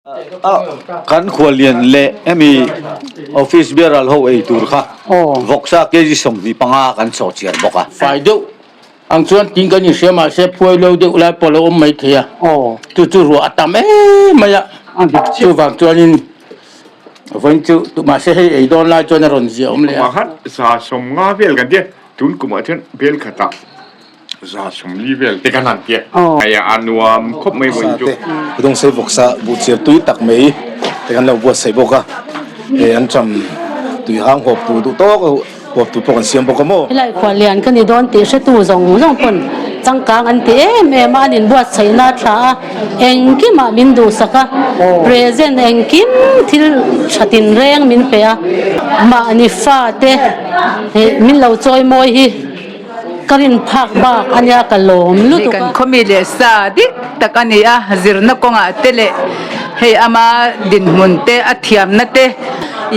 Kan khuallian leh hemi office bearer ho ei tur kha vawksa kg 25 kan sawh chiar bawk a. Fai deuh ang chuan tin kan inhria mahse phuai lo deuh lai pawh a lo awm mai thei a, chu chu ruah a tam em mai a, chuvang chuanin vawiin chu mahse hei ei dawn lai chuan a rawn zia awm leh a. Kumah khan 150 vel kan tia, tun kumah chuan bel khatah. 140 vel te kan han tia hei a nuam khawp mai vawiin chu. Dawng sei vawksa buh chiar tui tak mai te kan lo buatsaih bawk a, hei an ṭam tui hang hawp tur duh tawk a hawp tur pawh kan siam bawk a maw. Helai khuallian ka ni dawn tih hretu zawng zawng pawn changkang an ti em em a, an inbuatsaihna a tha a, engkimah min duhsak a, present engkim thil tha tinreng min pe a, mahni fate min lo chawimawi hi. Ka rin phak bak a nia ka lawm lutuk a. Kan khawmi leh sa dik tak a ni a, zirna kawngah te leh hei ama dinhmun te a thiamna te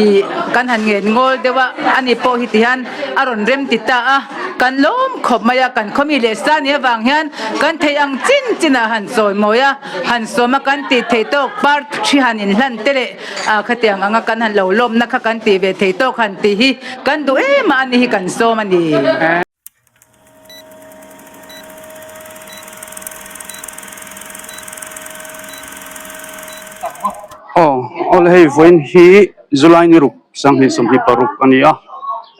ih kan han ngen ngawl deuh a, ani pawh hi tihian a rawn rem ti ta a, kan lawm khawp mai a, kan khawmi leh sa nih avang hian kan theih ang chin chinah han sawi mawi a, han sawm a kan tih theih tawk par thi han inhlan te leh ah khatiang anga kan han lo lawmna kha kan tih ve thei tawk han tih hi kan duh em a ani hi kan sawm a ni. Aw awle hei vawiin hi July ni ruk 2026 a ni a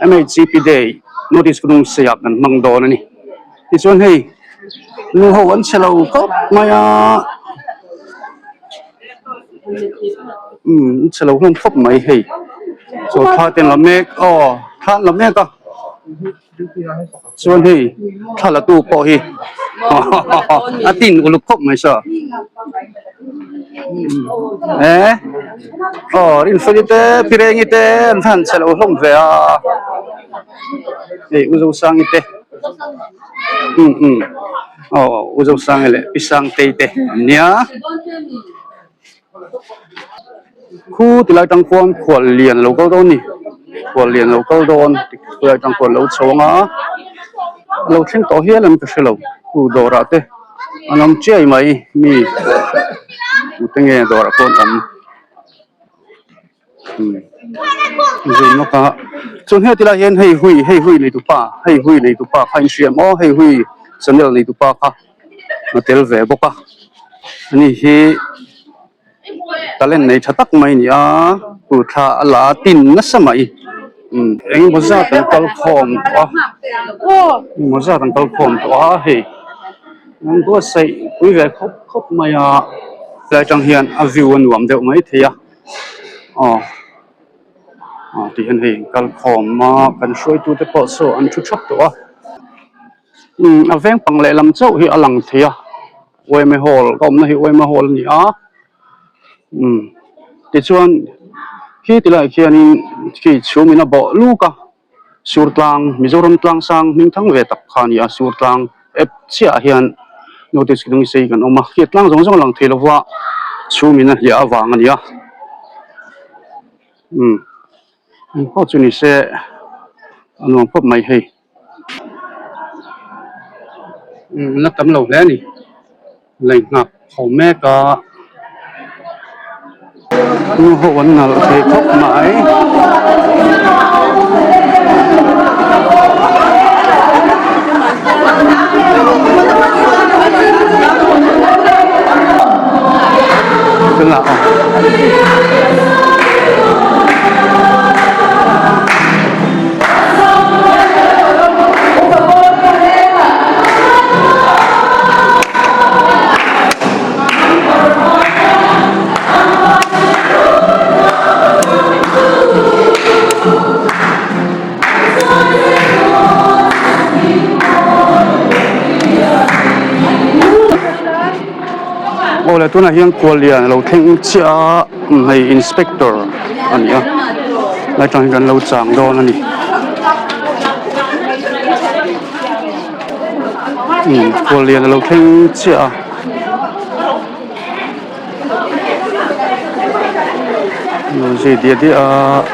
MHCP day notice ka hnung sei ah kan hmang dawn a ni tichuan hei nu ho an chhe lo khawp mai a. Umm chhe lo hlawm khawp mai hei chaw thla te an la mek aw thla an la mek a chuan hei thla la tu pawh hi a tin uluk khawp mai saw eh aw rinfeli te pirengi te an han chhe lo hlawm ve a hei u zosangi te umm umm. Aw U Zosangi leh Pi Sangtei te an nia. Khu tilai tang khuan khual lian lo kal dawn a ni. Khual lian lo kal dawn tilai tang khuan lo chho ang a, a lo thleng tawh hial em ka hre lo. Khu dawrah te an awm chiai mai mi tute nge dawrah pawh an awm. Zui nawk a chuan heti lai hian hei hui hei hui nei tupa hei hui nei tupa kha inhriam aw hei hui channel nei tupa kha a tel ve bawk a ani hi talent nei tha tak mai a ni a tur thla a la tin nasa mai umm engemaw zat an kal khawm tawh a engemaw zat an kal khawm tawh a hei an buatsaih pui ve khawp khawp mai a helai atang hian a view a nuam deuh maithei a. Aw aw ti hian hei kal khawm a kan hruaitu te pawh saw an thu thap tawh a umm a veng pang lehlam chauh hi a lang thei a yma hall ka awmna hi yma hall a ni a umm tichuan khi ti laiah khianin khi chhungin a bawh luk a sur tlang Mizoram tlang sang hming thang ve tak kha a ni a sur tlang ep chiah ah hian notice ki hnung sei kan awm a khi tlang zawng zawng a lang thei lova chhungin a hliah avang a ni a umm engpawh chu ni se a nuam khawp mai hei umm la tam lo hle a ni lei nghak ho mek a nu ho an nalh thei khawp mai. Aw le tunah hian khuallian a lo thleng chiah a hei inspector a ni a lai tang hian kan lo chang dawn a ni. Khuallian a lo thleng chiah a. Lo zui diah diah a.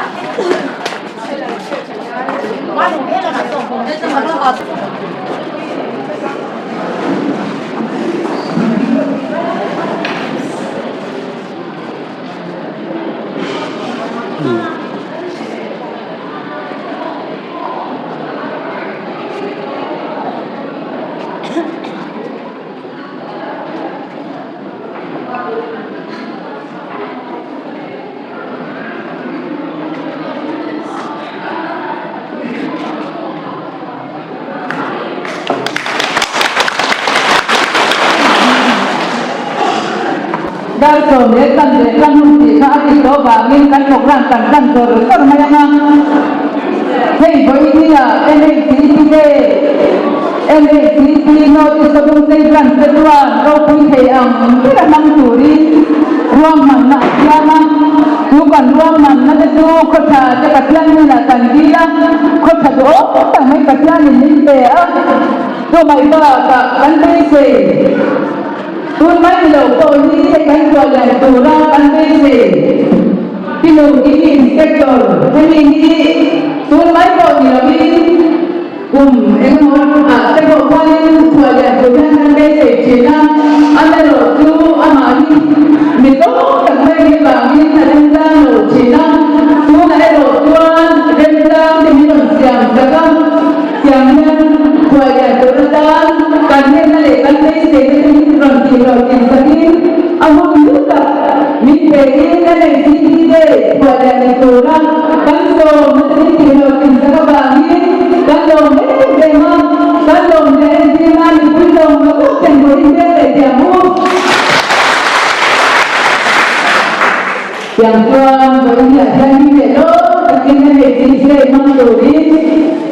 Dar sawm leh tan leh kan hun tih kha a tih tawh vangin kan program kan tan zawr zawr mai ang a. Hei vawiin ah MHCP te, MHCP North East Lungtei Branch te chuan ropui thei ang ber a hmang turin ruahmanna a siam a. Chu kan ruahmanna te chu khawtha te Pathian hnenah kan dil a, khawtha duhawm tak mai Pathianin min pe a, chumai bakah kan beisei. Tun mai ni lo pawh hi kan chhuah lian tura kan beisei. Tinung i inspector hemi hi tun mai pawh ni lovin kum engemaw ah te pawh khuanin chhuah lian tur hian kan beisei thin a, amaherawh chu amah hi mi tawk tak mai ni vangin a remchang lo thin a, tunah erawh chuan remchang te min rawn siam sak a, tiang hian chhuah lian tur atan kan hnenna leh kan beiseina te min rawn tih hlawh thin sakin a hun hlu tak min pein a nei CP Day chhuah lian ni tura kan sawmna te min tih hlawh thin sak avangin kan lawm em em a, kan lawm leh entir nan mipui lawm lo tak ten vawiin vel leh thiam u. Tiang chuan vawiin hian mi leh lawm takin a nei tih hre hmang turin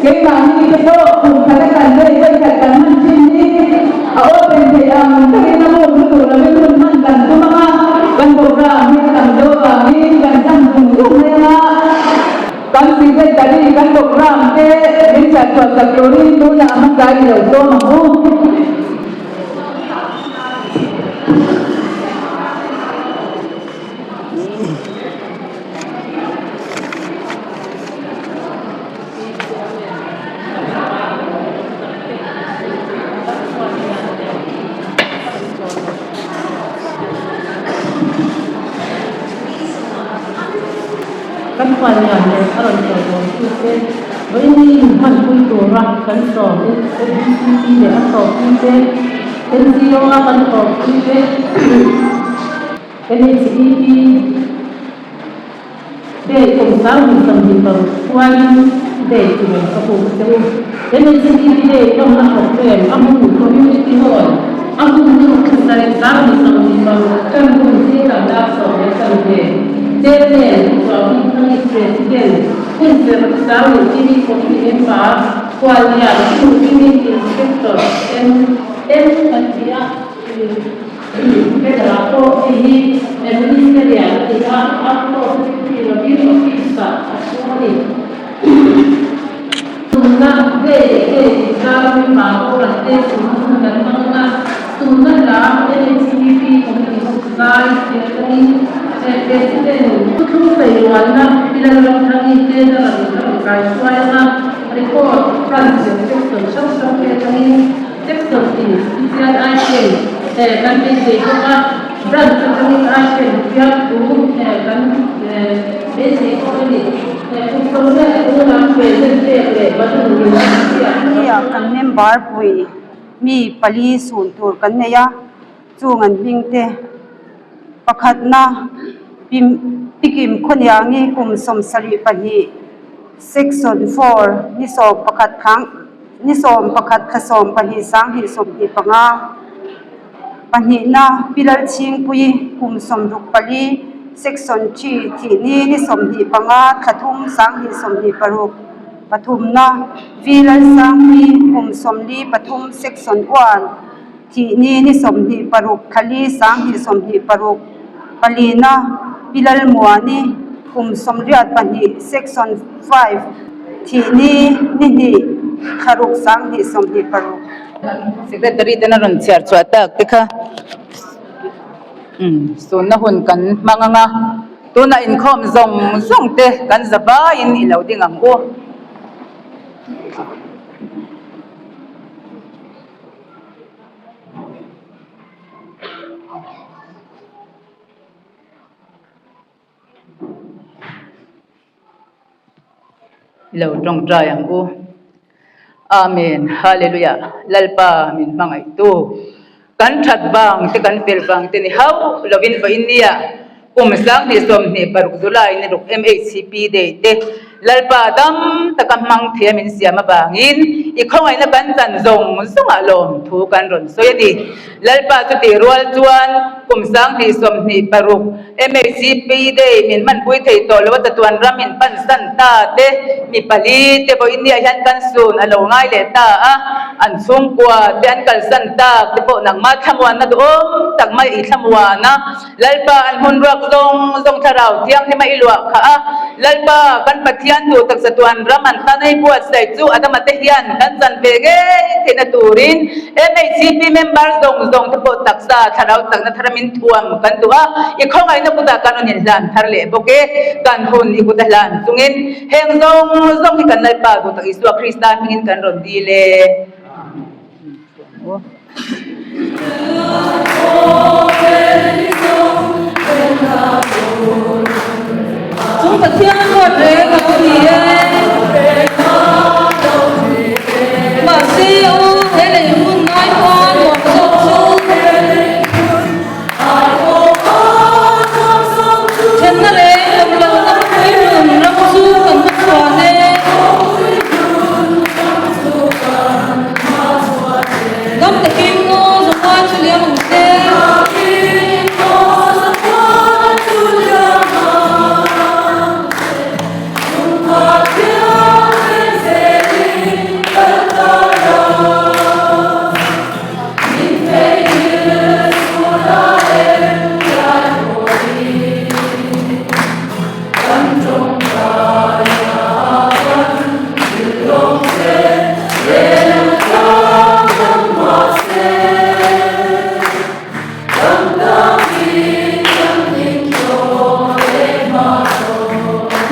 keimahni te pawh kum khat a kan lei vawi khat kan hman thin hi a open theih ang takin a muk lutuk lovin hun hman kan tum ang a, kan program hi a tam deuh avangin kan cham zung zung mai ang a, kan secretary kan program te min hriatchhuah sak turin tunah a hmasa i lo sawm ang u. Kan huallian leh a rawn sawi dawn tu te vawiin hmanpui tura kan sawm SBCP leh a sawmpui te NGO a kan sawmpui te NHEP Day kum 2026 huain Day chibai ka puk che u. NHEP Day lawmna program a hmun Community Hall a hun chu sarih 2026 kan hun zingah dar 10 leh Chairman Chuahmi Thangi President hun serh sang leh TV Committee member Khuallian Community Inspector M M kan ti a. Federal pawh hei hi Ministerial a ni a, a post hi lovin office-ah a chhung a ni. Tunna ve leh ve inkar mipa pawh te sunna hun kan hmang a, tunna hla NHPP Committee ho zai tel atangin President Thuthlung Sawirualna Pi Lalramthangi te rawn rawn kaihruai ang a, report branch leh section hrang hrang te atangin Section tin special item kan beisei bawk a, branch atangin item fiamthu kan beisei bawk a ni. Kum sawmriat chung lam present pek leh balloon in an ziah. Nia kan member pui mi pali sun tur kan nei a, chung an hming te pakhatna Pikim Khawniangi kum 72 section 4 ni 11 thlang Ni 11 thla 12 sanghnih 25 pahnihna Pi Lalchhingpui kum 64 section 3 thih ni ni 25 thla thum sanghnih 26 pathumna V Lalsangpui kum 43 section 1 thih ni ni 26 thla li sanghnih 26 palina Pi Lalmuani kum 82 section 5 Thih ni ni hnih thlaruk 20 26. Secretary ten a rawn chhiar chhuah tak te kha umm sunna hun kan hmang ang a, tunah inkhawm zawng zawng te kan za vaiin i lo ding ang u. Lo tawngtai ang u. Amen. Hallelujah. Lalpa min hmangaihtu. Kan that vang te kan fel vang te ni hauh lovin vawiin nia kum 2026 July ni ruk MHCP Day te Lalpa dam taka hmang thei a min siam avangin I khawngaihna kan chan zawng zawngah lawmthu kan rawn sawi a ni. Lalpa chutih rual chuan kum 2026 MHCP Day min hmanpui thei tawh lo a chatuan ram in pansan ta te mi pali te vawiin niah hian kan sun a lo ngai leh ta a, an chhungkua te an kalsan tak te pawh nangmah thlamuanna duhawm tak mai i thlamuan a. Lalpa an hmun ruak zawng zawng thlarau thianghlima i luah khah a, Lalpa kan Pathian duh taksa tuan ram an tan a i buatsaih chu Adama te hian kan chan ve ngei theihna turin MHCP member zawng zawng te pawh taksa thlarau chakna thar min thuam kan duh a, i khawngaihna kutah kan rawn inhlan thar leh bawk e, kan hun i kut a hlan chungin heng zawng zawng hi kan Lalpa duh tak Isua Krista hmingin kan rawn dil e. Chung Pathian ruat reng a lo ni e. Mahse u, he lei hun ngai pawh nuam zawk chu. Thenna reng awm lohna khawpui hlun ram chu kan hmachhuan e. Dam takin ngaw zamual chu liam ang che.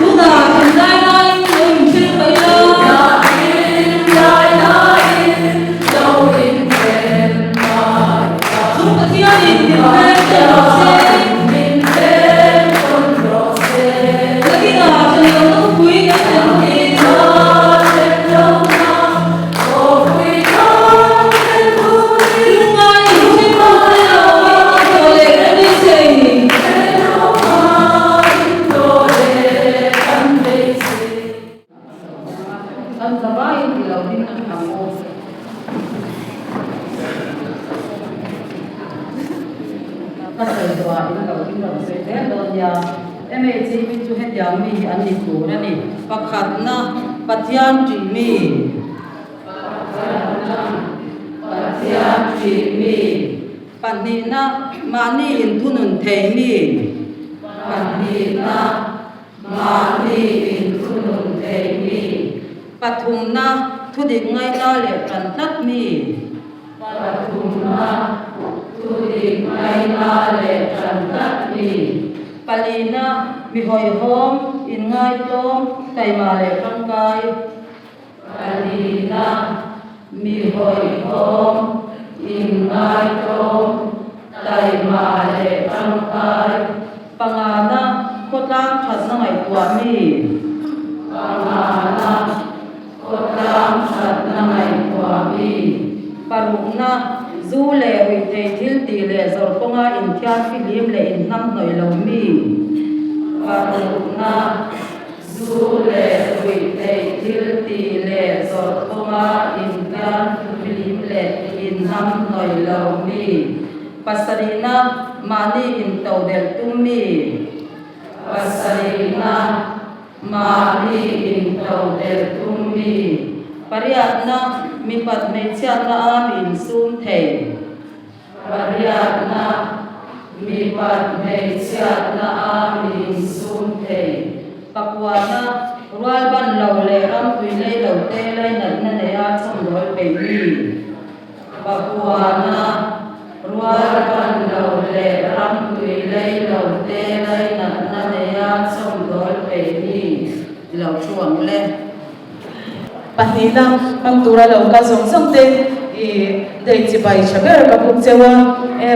Tunah thinlai laiin lo inthil mai la. Chung Pathianin min hmel tawn rawh se. Nakinah thenlohna khawpui kan thlen hunin. Lungngai inthil hmang te lo in tawh leh kan beisei. Kan zavaiin ti lo ding ang u. Ka sawi zawhah in lo ding rawn sawi zel dawn nia. MHC mi chu hetiang mi hi an ni tur a ni. Pakhatna, Pathian ṭih mi. Pakhatna, Pathian ṭih mi. Pahnihna, Mahni inthunun thei mi. Pahnihna, Mahni inthunun thei mi. Pathumna, thudik ngaihna leh ṭan tlat mi. Pathumna, thudik ngaihna leh ṭan tlat mi. Palina, mi hawihhawm, inngaitlawm, taima leh ṭangkai. Palina, mi hawihhawm, inngaitlawm, taima leh ṭangkai. Pangana, khawtlang ṭhatna ngaihtuah mi. Pangana, khawtlang ṭhatna ngaihtuah mi. Parukna, zu leh ruihthei thil tih leh zawrh kawnga inthiar fihlim leh inhnamhnawih lo mi. Parukna. Zu leh ruihtheih thil tih leh zawrh kawnga intian hlim leh inhnam hnawih lo mi. Pasarihna, mahni intodelh tum mi. Pasarihna, mahni intodelh tum mi. Pariatna, mipat hmeichhiatna a mi insum thei. Pariatna, mipat hmeichhiatna a mi insum thei. Pakuana, rual ban lo leh ram tui lei lo te lainatna neia chhawmdawl peih mi. Pakuana, rual ban lo leh ram tui lei lo te lainatna neia chhawmdawl peih mi. Lo thu ang le. Pahnihna hmang tura lo kal zawng zawng te i dei chibai tha ber ka buk cheu a,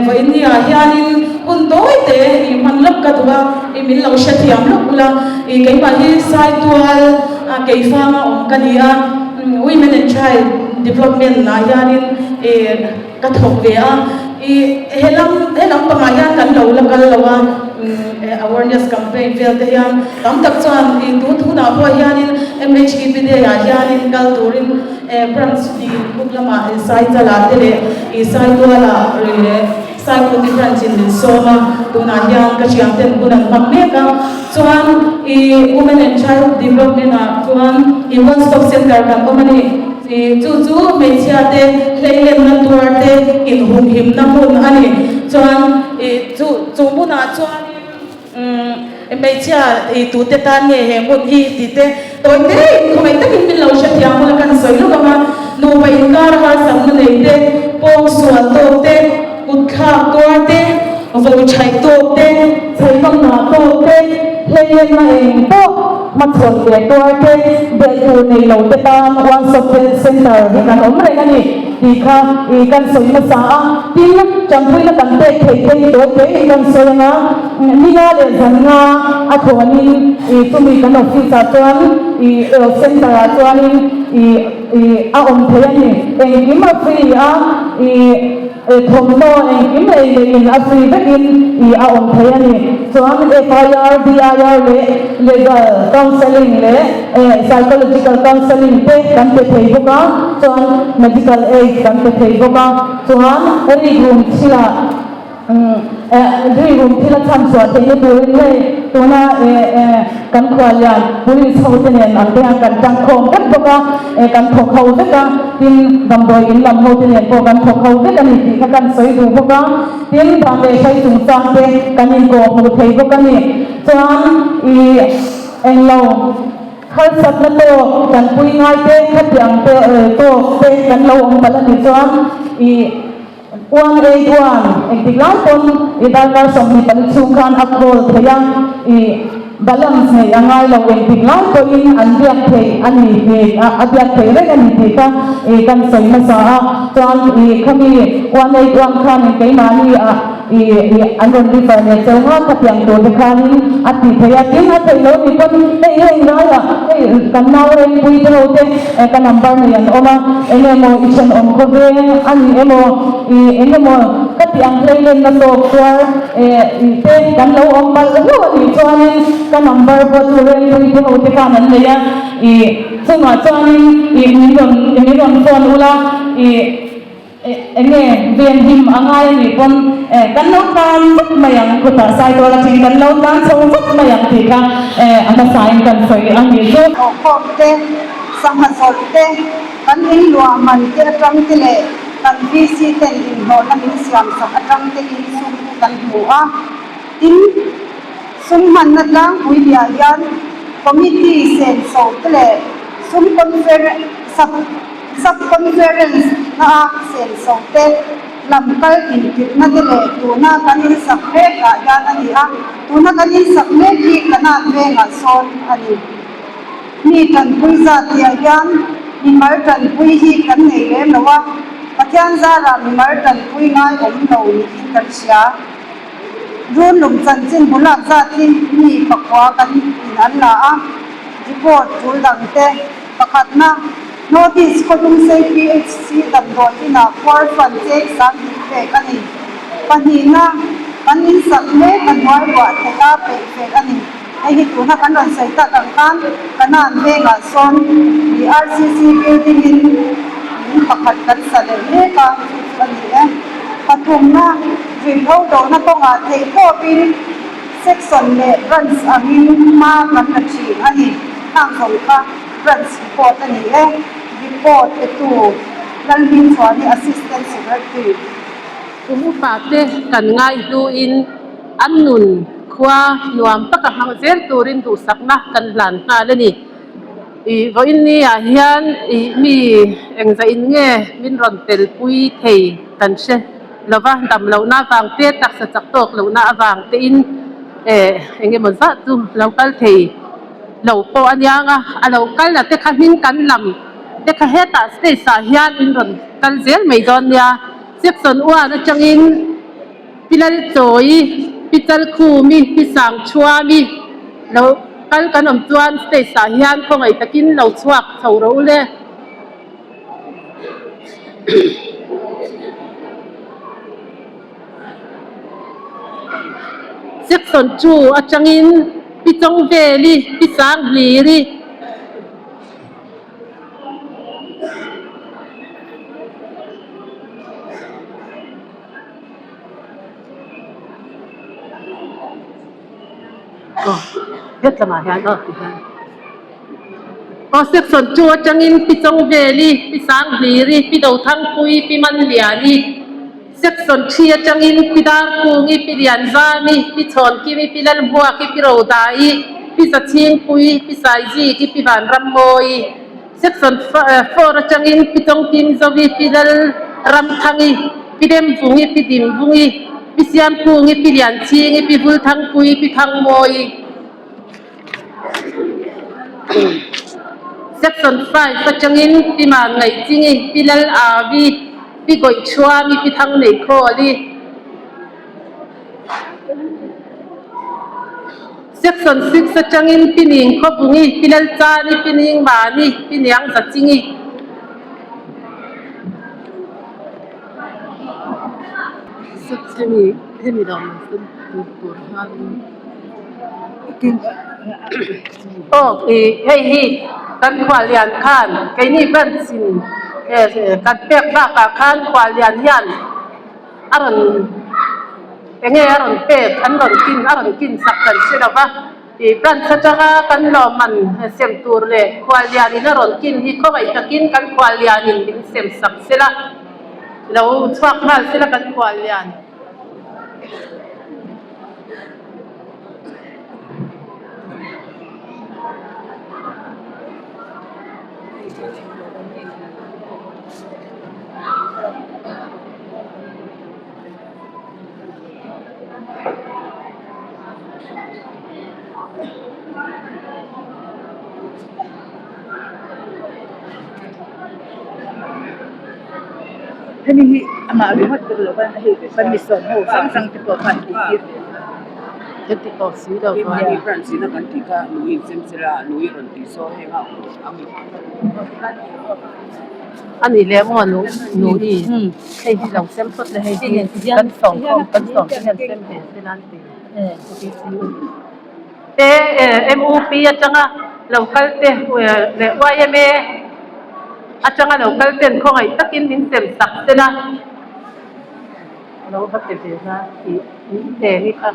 vawiin ni ah hianin hun tawi te i hman lawk ka duh a, i min lo hrethiam lawk ula, i keimah hi Saitual Keifanga awm ka ni a, Women and Child Development ah hianin i ka thawk ve a, i helam helam pangah hian kan lo la kal lo a, awareness campaign vel te hian tam tak chuan i tun hunah pawh hianin MHEP day ah hianin kal turin. Branch hnih in lamah Saichalah te leh Saitualah Saikuti Branch in min sawm a, tunah hian ka thianten hun an hmang mek a. Chuan i Women and Child Development ah chuan i One Stop Center kan awm a ni. I chu chu hmeichhia te hleilenna tuar te inhumhimna hmun a ni. Chuan i chu chu hmunah chuanin Hmeichhia i tute tan nge he hmun hi tih te tawi te in khawngaih takin min lo hrethiam bula kan sawi lawk ang a, nupa inkar harsatna nei te, pawng sual tawk te, kut thlak tuar te, vo chhaih tawk te, chheihmawmna tawk te, hleilenna eng pawh hmachhawn leh tuar te, belh tur nei lo te tan One Stop Center hi kan awm reng a ni tih kha i kan sawi hmasa a, tin tanpuina kan pek theih te hi tawi te in kan sawi ang a. Ninga leh zannga a thlawnin i chumi kan office ah chuan i center ah chuanin i i a awm thei a ni. Engkim a free a, i thawmhnaw engkim ei leh in a free vekin i a awm thei a ni. Chuan FIR, DIR leh legal counselling leh psychological counselling te kan pe thei bawk a, chuan medical aid kan pe thei bawk a, chuan rikrum thilah. Rilru thil a chhan chhuah theihna turin hei tuna kan khuallian police ho te nen ang te hian kan tang khawm vek bawk a, kan thawk ho vek a, tin damdawi in lam ho te nen pawh kan thawk ho vek a ni tih kha kan sawi duh bawk a, tin dan leh hrai chungchang te kan inkawh hmuh thei bawk a ni. Chuan ih englo harsatna tawk tanpui ngai te khatiang te tawk te kan lo awm palh a nih chuan ih. 181, Engtik lai pawn i darkar 24 chhung khan a call thei a, i balance neih a ngai lo, engtik lai pawhin an biak theih a ni tih a biak theih reng a ni tih kha i kan sawi hmasa a, chuan i khami 181 khanin keimahni ah i i an rawn refer leh cheu nga khatiang tur te khanin a tih theih a, tin a theih lo ni pawn hei heng laiah hei kan nau rengpui te ho te ka number nei an awm a, eng emaw i thenawm khawveng a ni emaw i eng emaw ka tih ang hleilenna tawk tuar te kan lo awm palh hlauh a nih chuanin ka number pawh chu rengpui te ho te khan an nei a, i chungah chuanin i min rawn min rawn phone ula i. Eng nge venhim a ngai a nih pawn kan lo tlan vak mai ang, khutah Saitual atangin kan lo tlan chho vak mai ang tih kha a hmasain kan sawi a nih chu. Thawhkhawm te, sangha zawrh te, kan in luah man te atang te leh kan VC ten inhlawhna min siam sak atang te in sum te kan hmu a. Tin, sum hmanna tlangpui biah hian committee senso te leh sum conference sub Sub-Conference na a senso te, lam kal intirhna te leh tuna kan insak mek ah hian a ni a, tuna kan insak mek hi Kanan vengah sawn a ni. Mi tanpui zat tihah hian mimal tanpui hi kan nei lem lo a, Pathian zarah mimal tanpui ngai awm lo niin kan hria. Runlum chanchin bulak zat hi mi pakua kan in an la a, report tul dang te, Pakhatna, Notice khawlungsei PHC damdawi inah khuar fund cheng 2000 pek a ni. Pahnihna, kan insak mek a hnuai ruah theih a peih fel a ni. Hei hi tuna kan rawn sawi tak ang khan Kanan vengah sawn i RCC building in in pakhat kan sa leh mek a, chu chu a ni e. Pathumna, ruihhlo dona kawngah theihtawpin section leh branch angin hma kan la thin a ni. Hang zawng kha branch report a ni e. Report petu Lalhmingchhuani Assistant Secretary. Kum upa te kan ngaihluin an nun khua nuam taka hmang zel turin duhsakna kan hlan nghal a ni. I vawiin ni ah hian i mi engzah in nge min rawn telpui thei kan hre lova, dam lohna avang te, taksa chak tawk lohna avang te in eng emaw zah chu lo kal thei. Lo pawh a niang a, a lo kal a te kha hming kan lam te kha hetah stage ah hian in rawn kal zel mai dawn nia. Section one atangin Pi Lalchawi, Pi Chalkhumi, Pi Sangchhuami lo kal kan awm chuan stage ah hian khawngaih takin lo chhuak chho rawh u le. Section 2 atangin Pi Chawngveli, Pi Sanghliri. Het lamah hian aw ti hian aw section 2 atangin Pi Chawngveli, Pi Sanghliri, Pi Dothangpuii, Pi Manliani, section 3 atangin Pi Darkungi, Pi Lianzami, Pi Chhawnkimi, Pi Lalhmuaki, Pi Rodai, Pi Zachhingpuii, Pi Saiziki, Pi Vanrammawii, section 4 atangin Pi Chawngkimzovi, Pi Lalramthangi, Pi Demvungi, Pi Dimvungi, Pi Siamkungi, Pi Lianchhingi, Pi Vulthangpuii, Pi Thangmawii. Section 5 atangin Pi Mangaihchingi, Pi Lal Avi, Pi Gawihchhuami, Pi Thangneikhawli. Section 6 atangin Pi Ningkhawvungi, Pi Lalchani, Pi Ningmani, Pi Niangzachingi. Hemi hemi lo man sem tur tur hianin aw ih hei hi kan khuallian khan keini branch in kan pek bakah khan khuallian hian a rawn eng nge a rawn pek an rawn kin a rawn kin sak kan hre lo va ih branch atanga kan lawmman sem tur leh khuallian in a rawn kin hi khawngaih takin kan khuallian in min sem sak sela. Lo chhuak nghal sela kan kual lian. Hemi hi amah ringawt tur lo va hei kan mi sawm ho hrang hrang te pawh khan tih tir ve a. Kan ti tawh si lo va. Hemi branch ina kan tih kha nui in sem sela nui rawn tih saw heng a awm A nih leh maw nu nui hei hi lo sem phawt la hei hi kan sawm khawm kan sawm te hian sem ve sela an ti. Te MUP atanga lo kal te leh yma atanga lo kal ten khawngaih takin min sem sak sela lo va ti ve na tih min pe ni kha.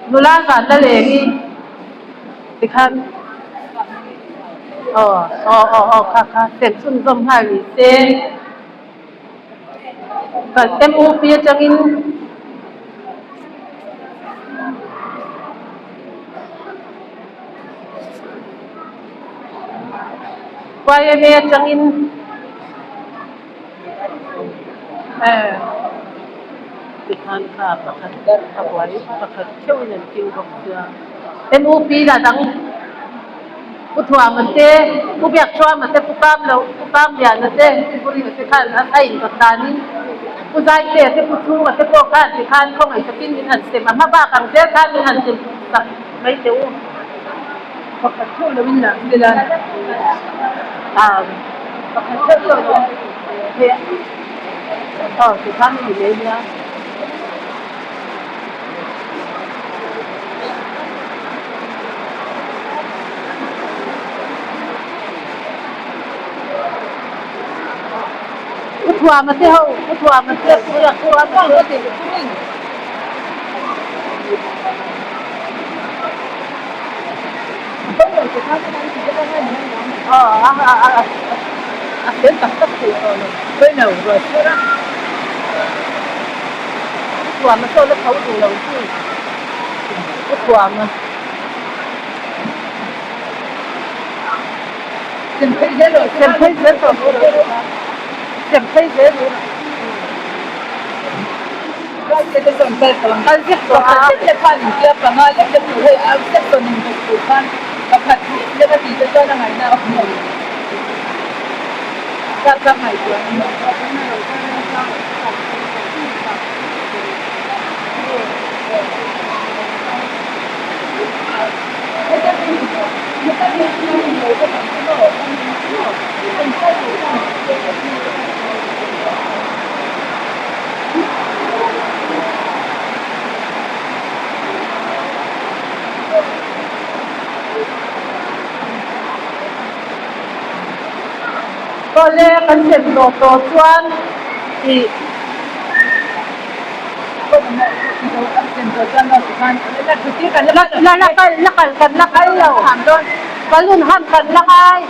Nula van la leng i tikhan aw aw aw aw kha kha sem chhunzawm nghal ni se kan MOP atangin YMA atangin Tikhan kha pakhat a buai pakhat theuhin an keu bawk sia. MUP lah dang Pu Thuama te, Pu Biakthuama te, Pu Kam lo, Pu Kam Liana te, Pu Burina te khan a indawt danin Pu Zaitea te, Pu Chhunga te pawh khan tikhan khawngaih takin min han sem a, hma bak ang zel khan min han sem sak mai teh u. Pakhat theuh loin lah sela pakhat theuh theuh lo he aw tikhan a ni mai nia. U Thuama te ho, U Thuama te, U Thuama te. A fel tak tak thei tawh lo. Pawi lo rual thur a. U Thuama sawn a tho duh lo chu. U Thuama. Sem phei zel rawh. Sem phei zel tawh rawh. Sem phei zel rawh. Kal vek tawh a. Awle kan sem tawh tawh chuan ih La la kal la kal kan la kal lo balloon ham kan la ngai.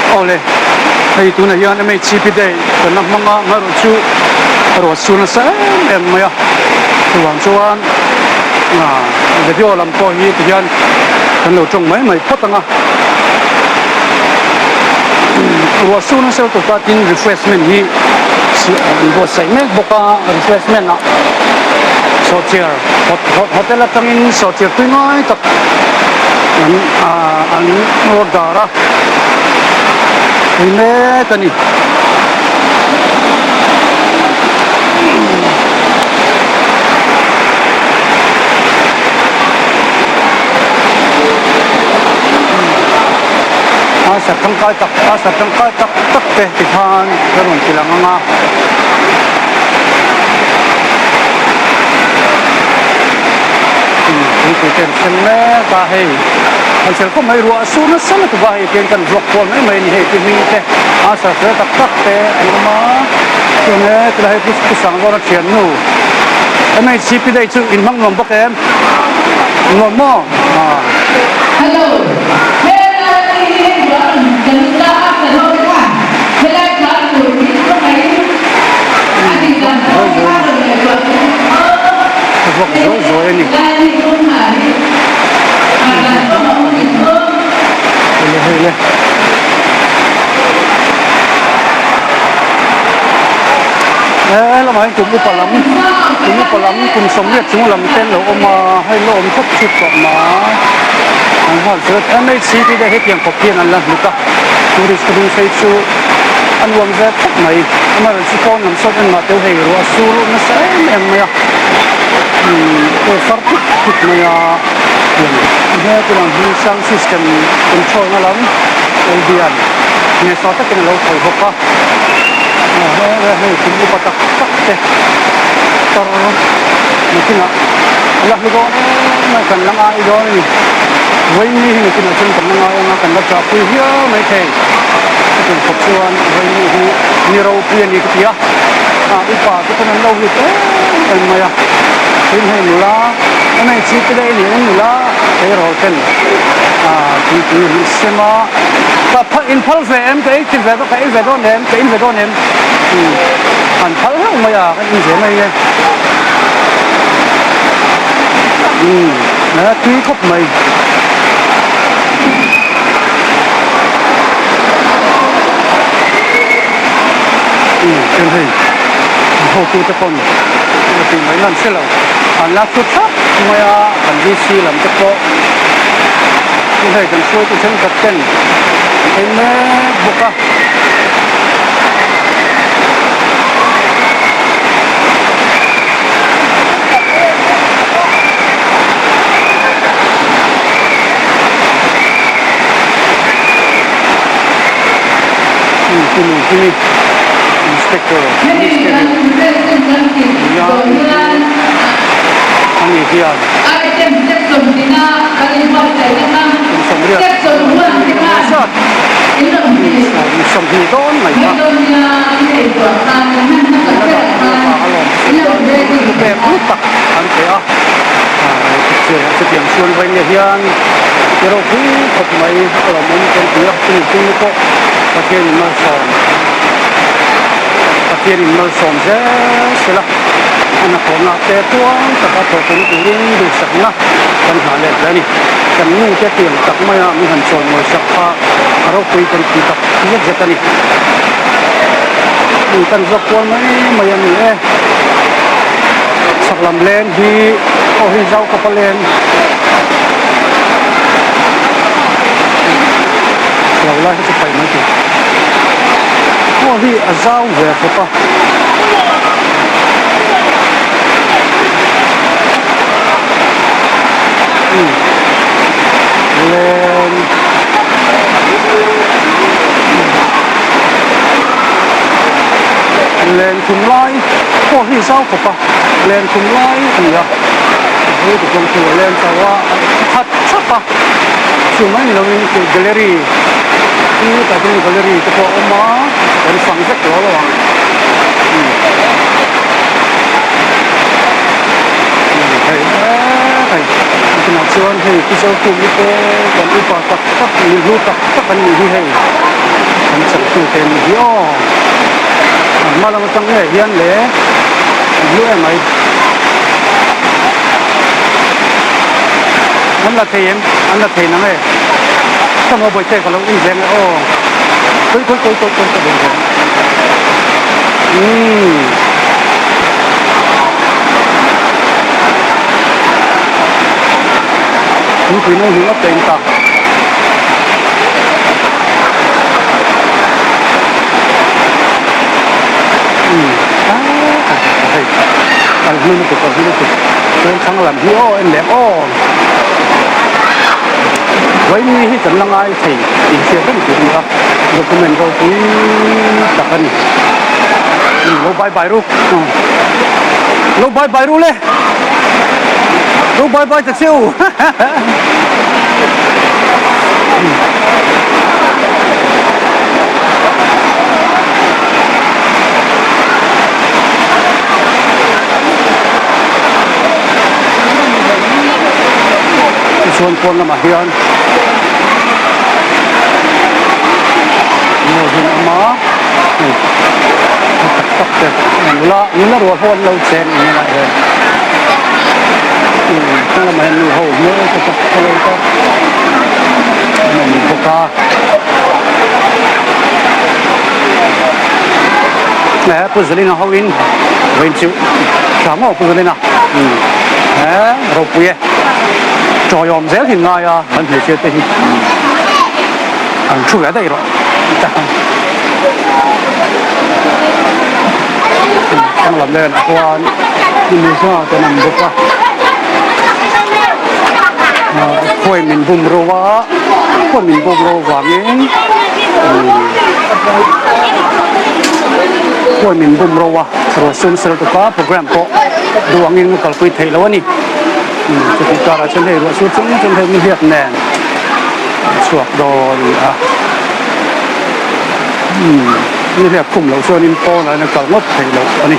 Awle, hei tunah hian MHCP Day kan la hmang a, ngarawh chu ruah su nasa em em mai a, chuvang chuan video lam pawh hi tihian kan lo tawng mai mai phawt ang a, ruah su nasa lutuk a tin refreshment hi an buatsaih mek bawk a, refreshment ah sawhchiar hotel atangin sawhchiar tui ngai tak an an order a tui mek a ni. A sat tangkai tak a sat tangkai tak tak te tikhan ka rawn ti lang ang a. Thingpui te an thleng mek a hei an chhel khawp mai ruah a sur nasa lutuk a hei tihian kan vlog kual mai mai a ni hei ti hming te a sar fel tak tak te an awm a chuan e tilai hei pu Sangzawna thiannu MHCP day chu in hmang nuam bawk em nuam maw aw. Hello helai hi ruah kan la a kan ho te khan helai tlan tur hi a mai a dik dan pawh hi a rawn ngaihtuah chu Ka vlog zawi zawi a ni. Lai hi kawng hna hi a dan. He lamah hian kum upa lam kum upa lam kum sawmriat chung lam te an lo awm a hei la awm thawp thut tawh mai an nghal zet MHC tih te hetiang khawp hian an la hlut a tourist te hnung phei chu a nuam ve khawp mai amaherawhchu pawn lam sawn engmah teuh hei ruah a sur nasa em em mai a umm far thut thut mai a he tunah hi sound system control na lam L_B_N ngaihtuah takin a lo thawi bawk a. Hei kum upa tak tak te tar nakinah a la hlu dawn em a, kan la ngai dawn a ni. Vawiinni hi nakinah chuan kan la ngai ang a, kan la chahpui hiau mai thei. Chutiang khawp chuan vawiinni hi ni ropui a ni ka ti a, upa te pawn an lo hlut em em mai a. Tin hei nula MHC te leh i nih nula tleirawl ten thingpui an sem a. Ka phal in phal ve em ka ei ti ve ka ei ve dawn em ka in ve dawn em umm an phal hlauh mai a ka in ve mai e umm a tui khawp mai. Umm chuan hei an hotu te pawn a tih mai nan hre lo an la thut thlap mai a kan VC lam te pawh. Chu hei kan hruaitu thenkhat ten an ei mek bawk a. Kimi Inspector ani hian kum 30 dawn mai kha pek hlu tak an pe a chutiang chuan vawiin hian ti ropui khawp mai a lawmawm kan ti a chumi chhung pawh Pathianin malsawm Pathianin malsawm zel sela a hnathawhna te tuang taka thawhpui turin duhsakna kan nghah let hle a ni. Kan nu te tiang tak maia min han chawn ngawisak kha a ropui kan ti tak zet zet a ni. Min kan zawk kual mai mai a ni e. Chhak lam leng hi aw hi zau khawp a leng. Lo lai hi chu paih mai tur. Aw hi a zau ve khawp a. Len Len thum lai pawh hi zau khawp a len thum lai a ni a hei ti chuan chu a len chho a a khat thap a chu mai ni lovin chu gallery chu tah chuan gallery te pawh a awm a kan fang vek lo lo ang. Hei hei tunah chuan hei pu Zokhumi te kan upa tak tak mi hlu tak tak an nih hi hei an changtu te an nih hi aw an hma lam atang ngei hian le an hlu em mai an la thei em an la thei nang e tamaw bawihte ka lo in veng e aw kawi kawi kawi kawi kawi ka lo in veng. Umm. Thingpui no hnih ngawt ka in ta. Umm. Hei kal hnu lutuk kal hnu lutuk chuan thlang lam hi aw en leh aw. Vawiin hi kan la ngai thei inhriat reng tur a ni a, document ropui tak a ni. Lo bye bye ru. Lo bye bye ru le. Lo bye bye ta che u. Tichuan pawn lamah hian maw hi an awm a hei tha tak tak te nula nula rual ho an lo cheng ang helaiah hian hnung lamah hian nu ho hmel tha tak tak lo te an awm bawk a. Pu Zalina ho in. Vawiin chu tha maw Pu Zalena umm he ropui e tawiawm zel hi ngai a kan hmeichhia te hi an thu ve daih rawh thlang lam nen ah chuan hemi zat an awm bawk a khawi min bum ro a khawi min bum ro vangin khawi min bum ro a ruah sum sel tuk a program pawh duh angin a kalpui theih loh a ni chutih karah chuan hei ruah sur chung chung hei nihliap nen a chhuak dawn a ni a nihliap khum loh chuanin pawnah hian a kal ngawt theih loh a ni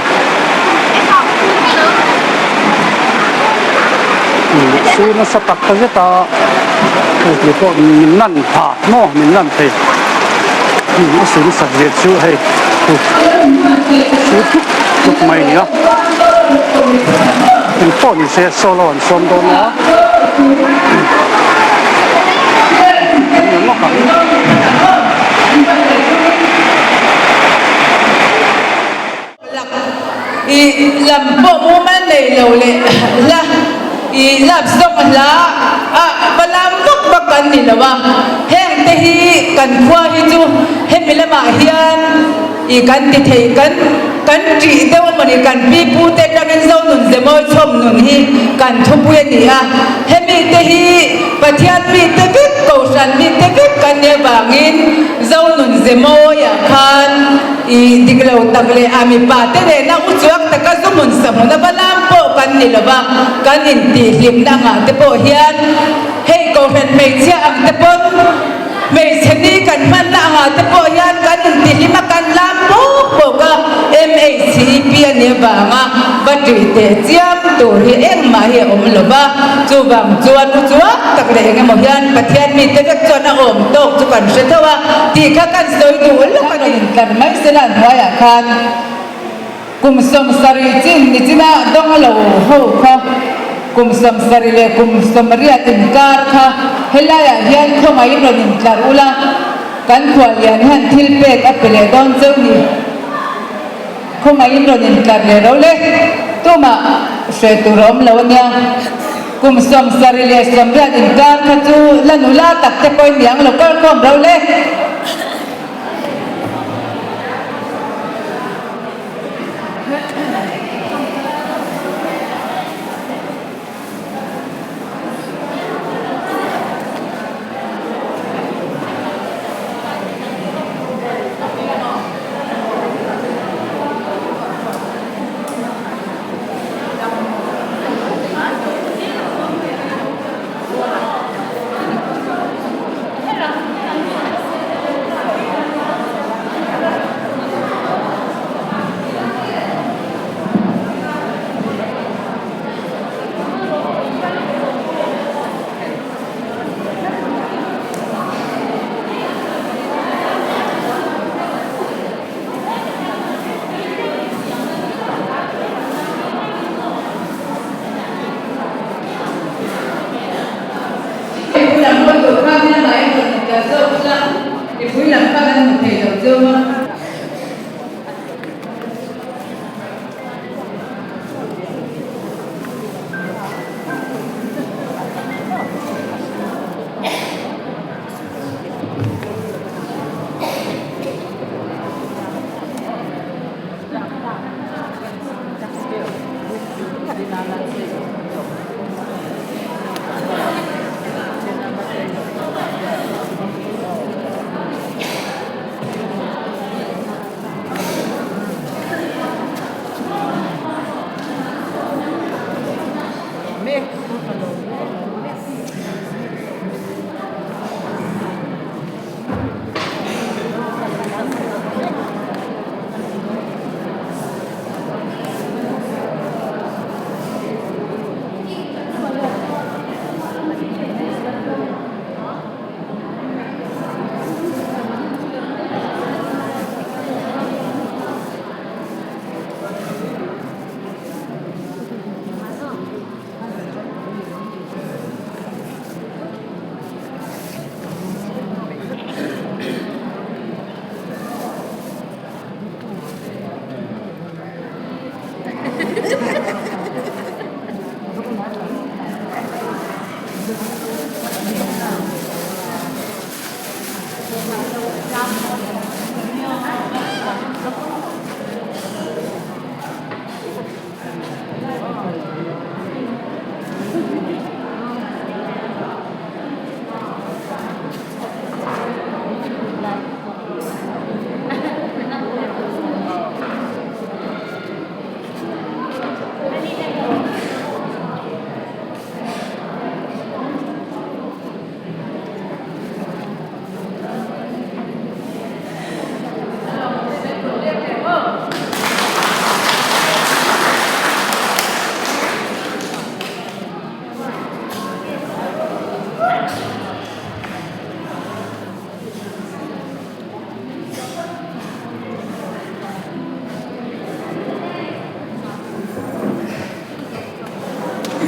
sur nasa tak ta zet a hei pawh min lan pha maw min lan thei a sur nasat zia chu hei sur tluk tluk mai a ni a engpawh ni se solo an sawm dawn a. I lam pawh mumal nei lo leh hla i lap zawk hla a va lam vak vak kan ni lo a, heng te hi kan khua hi chu hemi lamah hian i kan ti thei kan kan ṭih deuh a mawni kan pi pu te atangin Zonun Zemawi chhawm nun hi kan thupui a ni a, hemi te hi Pathian mi te vek Kohhran mi te vek kan nih avangin Zonun Zemawiah khan I dik lo tak leh a mipa te nena u chuak taka zu hmun sa hmun a va lam pawh kan ni lo va, kan intihhlimna angah te pawh hian hei kohhran hmeichhia ang te pawn hmeichhe ni kan hmanna angah te pawh hian kan intihlim a kan lam bawk bawk a, MHCEP a nih avanga va ṭih teh chiam tur hi engmah hi a awm lo va, chuvang chuan u chuak tak leh engemaw hian Pathian mite vek chuan a awm tawk chu kan hre tho a. Tih kha kan sawi duh lawk a ni. Tlar mai sela hnuaiah khan kum 70 chin nichina dawng lo ho kha kum 70 leh kum 80 inkar kha helaiah hian khawngaihin rawn intlar ula, kan khuallian hian thil pek a pe leh dawn cheu ni. Khawngaihin rawn intlar leh ro le, tumah hre tur a awm lo a nia. Kum 70 leh 80 inkar kha chu la nula tak te pawhin niang lo kal khawm ro le. Mipui lam pawn tur khan in amah in rawn intel zawk ila, mipui lam khan an hmu thei lo cheu a.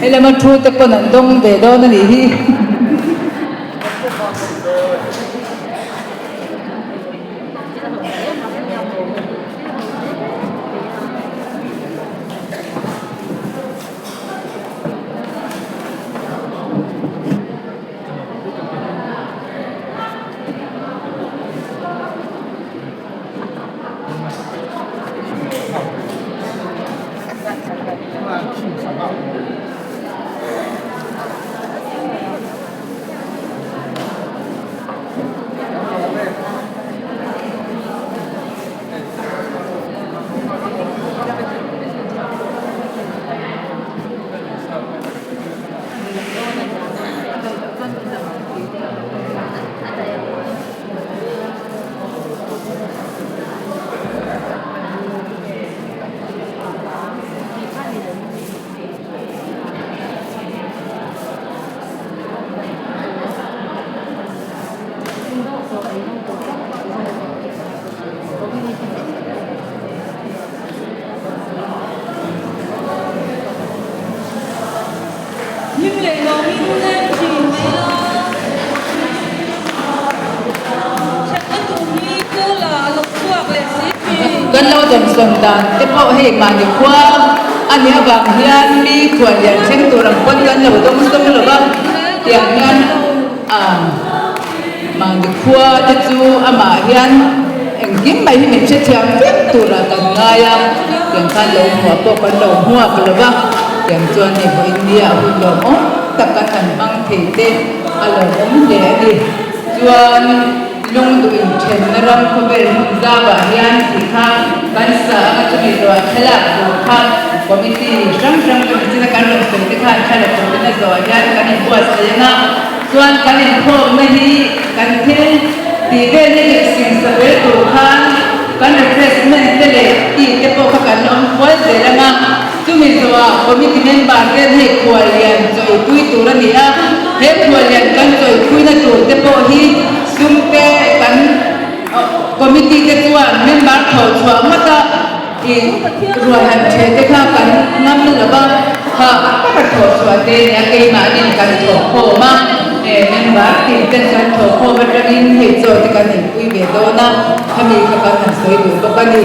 Helama thu te pawn an dawng ve dawn a nih hi. Kan lo dawmsawm dan te pawh hei mahni khua a nih avang hian mi khuallian thleng tur ang pawn kan lo dawmsawm lo va, tiang hian mahni khua te chu amah hian engkim mai hi min hrethiam vek turah kan ngai a, tiang khan lo hmuah pawh kan lo hmuak lo va, tiang chuan hei vawiin nia hun lawmawm tak kan han hmang thei te a lawmawm hle a ni. Chuan lungduh inthenna ram khawvel hmun zauah hian tih kha kan sa anga chumi zawhah thlalak tur kha committee hrang hrang ka michina kan rawn sawi te khan thlalak turin a zawhah hian kan inbuatsaih anga chuan kan inkhawmna hi kan thil tih vel hi leh singsa vel tur khan kan refreshment te leh tea te pawh kha kan awm kual zel anga Chumi zawhah committee member ten hei khuallian chawipui tur a ni a, he khuallian kan chawipuina tur te pawh hi sum te kan committee te chuan member thawh chhuah ngawt a i ruai han ṭheh te kha kan ngam lo va, hah taka thawh chhuah te a nia keimahnin kan thawh khawm a, member tin ten kan thawh khawm aṭangin hei chaw te kan inpui ve dawn a, khami kha kan han sawi duh bawk a ni.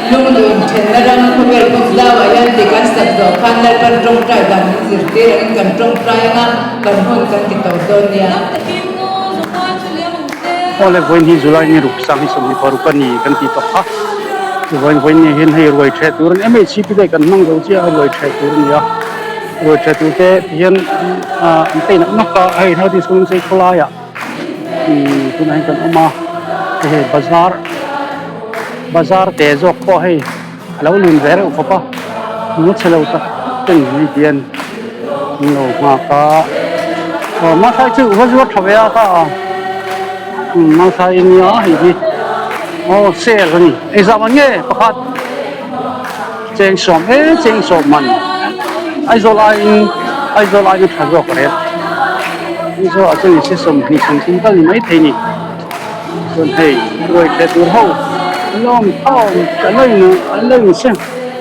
Lungduh inthenna ram khawvel hmun zauah hian ti kan sak zawh khan Lalpan tawngtai dan min zirtir angin kan tawngtai anga kan hun kan ti tawp dawn nia. Aw le vawiin hi July ni ruk sang hi 26 a ni kan ti tawh a, vawiin vawiin ni hian hei ruai ṭheh tur a ni MHCP te kan hmang zo chiah a ruai ṭheh tur a ni a, ruai ṭheh tur te ti hian an peih nak nak a, hei North East Kawng khawlaiah tunah hian kan awm a, hei bazar. Bazar te zawk pawh hei a lo lun ve reuh khawp a, hmu chhe lo tak ten hei hian an lo nghak a, aw Mafai chu va zuar tha ve a kha a, umm Mafai nia hei hi aw sale a ni, engzah man nge pakhat cheng sawm e cheng sawm man Aizawl aiin Aizawl aiin a tha zawk rep Aizawl ah chuan inse 20 sawmthum tal ni maithei ni. Chuan hei ruai ṭheh tur ho an lo awm khawm an lo in an lo in se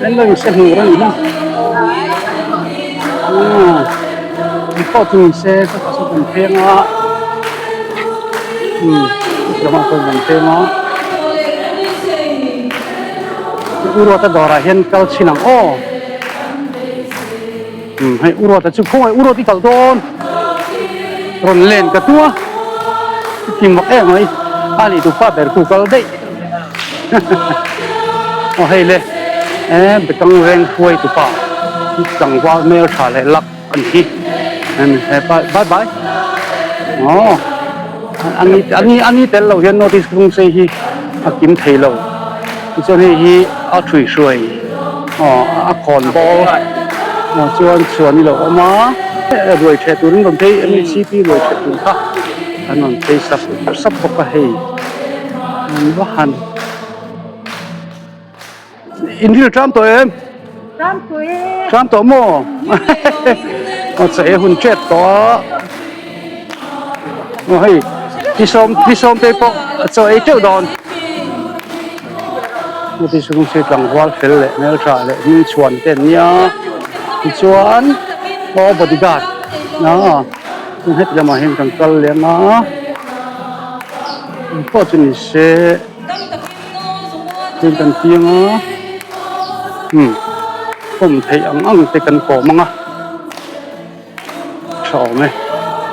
an lo in se hmur a ni maw aw an pawh chu ni se chutah sawn kan pheng a umm chutiang ah chuan kan pheng a u Ruata dawrah hian kal chhin ang aw umm hei u Ruata chu khawngaih u Ruat i kal dawn. Rawn len ka tua ti mak em mai a nih tupa ber khu kal daih aw hei le e bekang veng huai tupa tlangval hmel tha leh lak a ni hi hepa bye bye aw ani ani ani tel lo hian notice rawng sei hi a kim thei lo tichuan hei hi a thui hruai aw a khawn bawk aw chuan chhuan i lo awm a. Ruai ṭheh turin rawn phei MHCP ruai ṭheh tur kha an rawn phei sap sap bawk a hei an va han in ril ṭam tawh em? Ṭam tawh e. Ṭam tawh maw? Aw chaw ei hun ṭep tawh a aw hei tisawm tisawm te pawh chaw ei ṭeuh dawn. Heti chhung chu tlangval fel leh hmeltha leh hmingchhuan te an nia tichuan. Aw bodyguard a chuan heti lamah hian kan kal leh ang a engpawh chu ni se chuan kan piang a umm kawm theih ang ang te kan kawm ang a tha awm e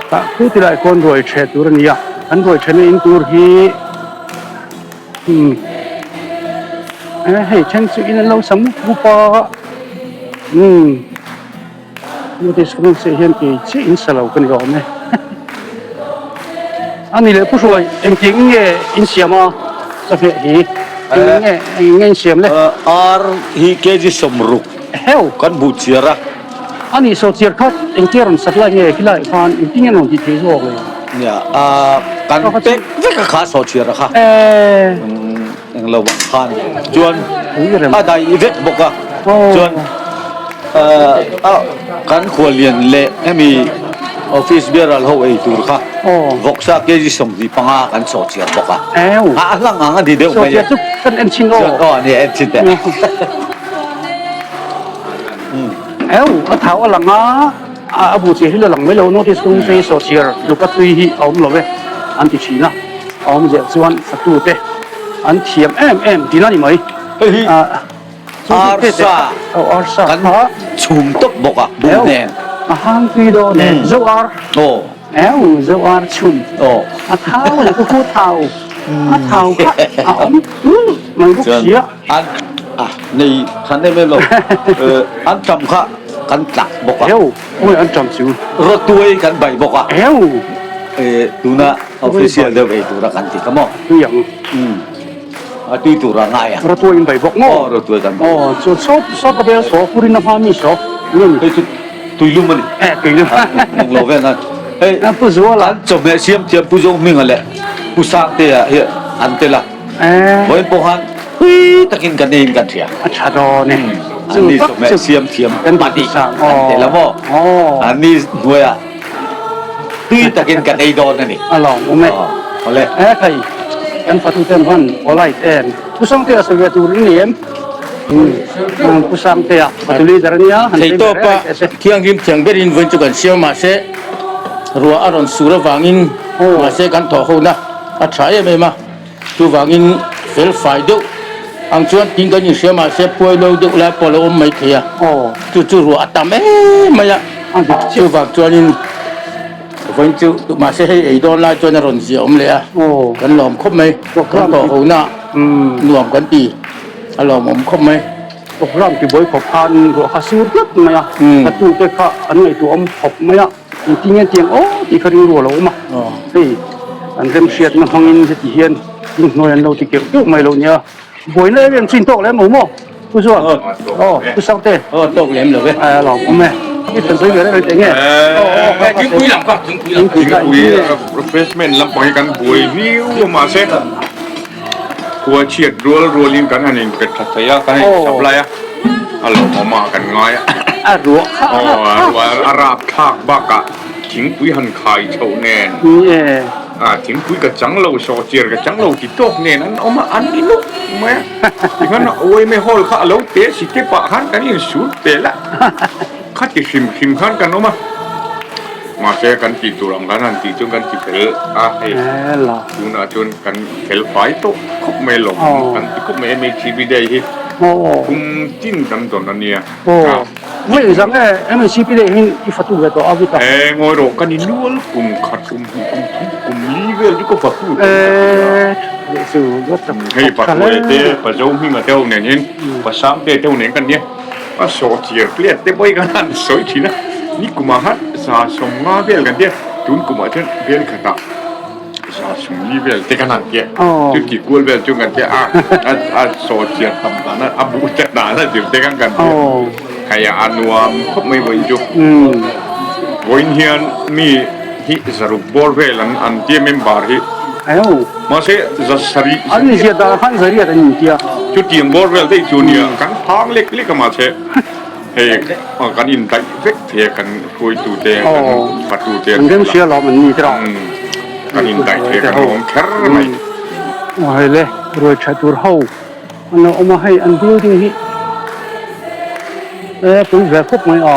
tah khu ti lai khawn ruai ṭheh tur a ni a an ruai ṭhehna in tur hi. Umm e hei then chu in an lo sa mup mup a umm notice ka hmuh hian kei chiah in sa lo ka ni awm e a ni leh pu hruai engtin nge in siam a chawhmeh hi eng nge eng nge in siam le ar hi kg sawmruk heu kan buh chiar a. A nih saw chiar kha engtia rawn supply nge khilai khan engtin nge rawn tih theih zawk le? Nia a kan pek vek a kha saw chiar a kha eng lo ang khan chuan a daih vek bawk a chuan a kan khuallian leh hemi office bearer ho ei tur kha vawksa kg 25 kan saw chiar bawk a a hlang ang a ni deuh mai e kan en chin aw aw nia en chin teh. Eu, a thau a lang a, a bu chiah hi la lang mai lo, notice tum phei sawhchiar luka tui hi a awm lo e an ti thin a, a awm zel chuan fatu te an thiam em em tihna a ni mai. Hei hi arsa kan chhum tawp bawk a, bu nen. A hang tui dawn e, zo ar. Eu, zo ar chhum. A thau a ni, ku thau, a thau kha a awm tulh mai bawk si a. An a nei than em em lo. An tam kha kan tlak bawk a. Heu, oi an tam chu. Rawtuai kan bai bawk a. Heu. Tuna official deuh ei tura kan ti kha maw? Tui ang. Umm. A tui tura ngai ang. Rawtuai in bai bawk maw? Aw, rawtuai kan bai. Aw, chu sawt sawt ka bel saw, purin a hma mi saw. Nge ni? Hei chu tuilum a ni. Eh, tuilum. Eng lo vel a. Hei, Pu Zuala. Kan chawhmeh siam thiam Pu Zohminga leh Pu Sangtea hi an tel a. Vawiin pawh khan tui takin kan eiin kan hria. A tha dawn e. An ni chawhmeh siam thiam pahnih an tel a maw? An ni hnuaiah tui takin kan ei dawn a ni. A lawm awm e. Awle. E thei kan fatute an van polite em. Pu Sangtea sawi ve tur in ni em? Pu Sangtea fatu leader a nia. Theihtawpa thianghlim thiang berin vawiin chu kan siam mahse ruah a rawn sur avangin mahse kan thawh hona a tha em em a. Chuvangin fel fai deuh ang chuan tin kan inhria mahse phuai lo deuh lai pawh a lo awm mai thei a, chu chu ruah a tam em mai a, chuvang chuanin vawiin chu mahse hei ei dawn lai chuan a rawn zia awm leh a, kan lawm khawp mai, kan tawh ho na nuam kan ti a lawmawm khawp mai. Program ti buai khawp khan ruah kha sur tlat mai a, tatute kha an ngaihtuah awm khawp mai a. Engtin nge tiang aw tih kha rilru a lo awm a, hei an remhriatna hmangin heti hian inhnuai an lo ti keuh keuh mai lo nia, buaina em em chu in tawk lem lo maw? Pu Zual, aw Pu Sangte, aw tawk lem lo e, a lawm awm e, i thlen sawi ve reng reng teh nge, aw aw aw thingpui lam kha, thingpui lam, thingpui refreshment lampang hi kan buai viau a mahse khua chhiat rual rualin kan han inpet tha thei a, kan han insupply a. A lawmawm a kan ngai a. A ruah kha a rap thlak. Aw a rap thlak bakah thingpui han khai chhoh nen. A thingpui ka chang lo sawhchiar ka chang lo ti tawk nen an awm a an ni nuk mai a. Tikhan Uaime hall kha a lo te si te pah khan kan insut pel a. Khati hrim hrim khan kan awm a. Mahse kan tih tur ang khan han tih chuan kan ti fel a hei tunah chuan kan fel fai tawh khawp mai lawm kan ti khawp mai MHCB day hi kum tin kan dawn a nia. Vawi zang e MHCB day hi i fatu ve tawh a vita. E ngawi rawh kan i nual kum khat kum hnih kum thum kum li vel chu ka fatu tawh ka ti a. Hei Pathuai te Pazohminga te ho nen hian Pasangte te ho nen kan nia. A sawh chiar plate te pawh hi kan han sawi thin a, ni kumah khan 150 vel kan tia, tun kumah chuan vel khatah 140 vel te kan han tia, chuti kual vel chu kan tia a a sawh chiar tam dan a, a buh te dan a zir te khan kan tia, hei a nuam khawp mai vawiin chu. Vawiin hian mi hi zaruk bawr vel an an tia member hi, mahse 700. An inziah dan khan zariat an intia. Chutiang bawr vel daih chu nia, kan phang lek lek a mahse hei kan indaih vek thei a, kan hruaitute, kan fatute an remhria lawm an ni tawh. Kan indaih thei a, kan lawm kher mai. Aw hei le, ruai tha tur ho an lo awm a, hei an building hi e pui ve khawp mai a.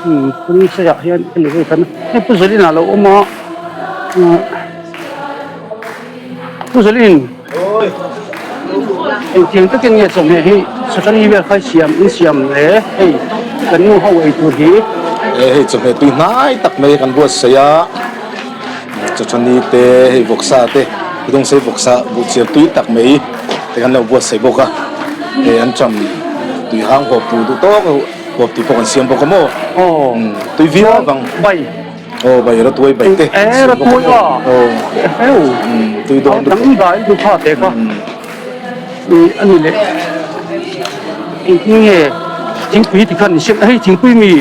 Umm kawng seiah hian elevator a hei Pu Zalin ah lo awm a Pu Zalin engtiang takin nge chawhmeh hi Satani vel kha siam in siam le hei kan nu ho ei tur hi. E hei chawhmeh tui hnai tak mai kan buatsaih a Satani te hei vawksa te Dawngsei vawksa buhchiar tui tak mai te kan lo buatsaih bawk a hei an ṭam tui hang hawp tur duh tawk a hawp tih pawh kan siam bawk a maw tui viau vang. Aw bai ratuai bai te Eh ratuai a eu tui dawn dang dai du kha te kha i ani le engtin nge thingpui ti khan ni hei thingpui mi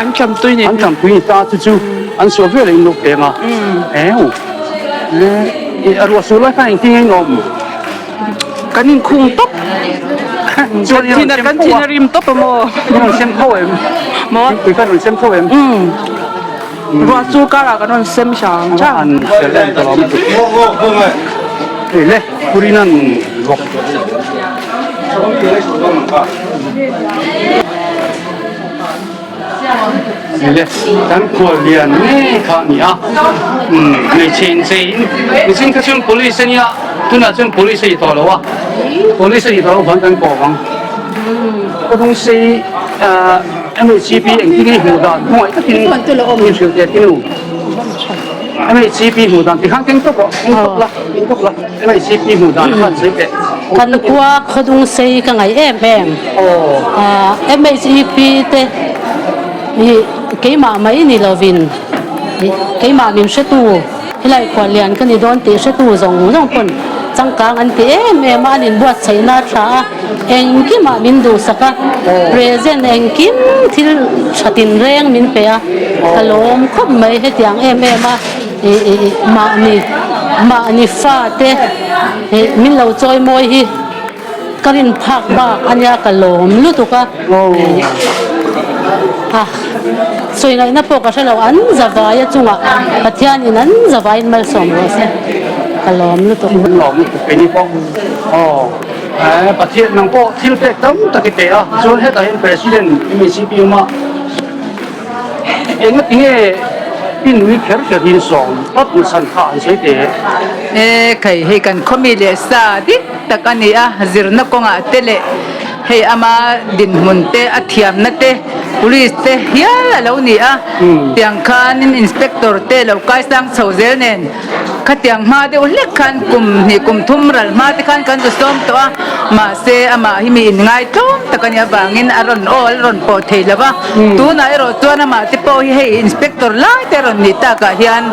an cham tui ni an cham tui ni ta chu chu an suah vel in lo peng a eu e a ruah sur lai khan engtin nge in awm Kan inkhung tawp. Chuan i rawn sem Kan thin a rim tawp a maw? I rawn sem tho em? Maw? Tui kha i rawn sem tho em? Umm. Ruah chu karah kan rawn sem hrang hrang. An fel em ka lawm lutuk. Hei le, Purinan vawk. Le kan khual lian ngei kha a ni a umm hmeichhe inchei in mihring kha chuan police a nia tunah chuan police a ni tawh lo a police a ni tawh lo vang kan kawm ang ka rawng sei ahh MHCP engtin nge hmuh dan hmangaih takin min hrilh teh tinu MHCP hmuh dan tikhan keng tawp rawh keng tawp la keng tawp la MHCP hmuh dan khan sawi teh. Kan khua khawdung sei ka ngaih em em. MHEP te hi keimah mai ni lovin keimah min hretu helai khuallian ka ni dawn tih hretu zawng zawng pawn changkang an ti em em a, an inbuatsaihna a tha a, engkimah min duhsak a, present engkim thil tha tinreng min pe a, ka lawm khawp mai hetiang em em a mahni mahni fate min lo chawimawi hi. Ka rin phak bak a nia ka lawm lutuk a, a sawi ngaihna pawh ka hre lo, an zavai a chungah Pathianin an zavaiin malsawm rawh se, ka lawm lutuk. An lawm lutuk keini pawh aw Pathian nang pawh thil pek tam tak i pe a, chuan hetah hian President MHCP awma Engatinge i nui kher kher hi sawm tlat nachhan kha an sawi teh? E khai, hei kan khawmi leh sa dik tak a ni a, zirna kawngah te leh hei ama dinhmun te, a thiamna te, police te hial a lo ni a, tiang khanin inspector te lo kaisang chho zel nen Khatiang hma deuh hlek khan kum hnih kum thum ral hma te khan kan zu sawm tawh a, mahse amah hi mi inngai tlawm tak a nih avangin a rawn aw a rawn pawh thei lo va, tunah erawh chuan amah te pawh hi hei inspector lai te a rawn nih takah hian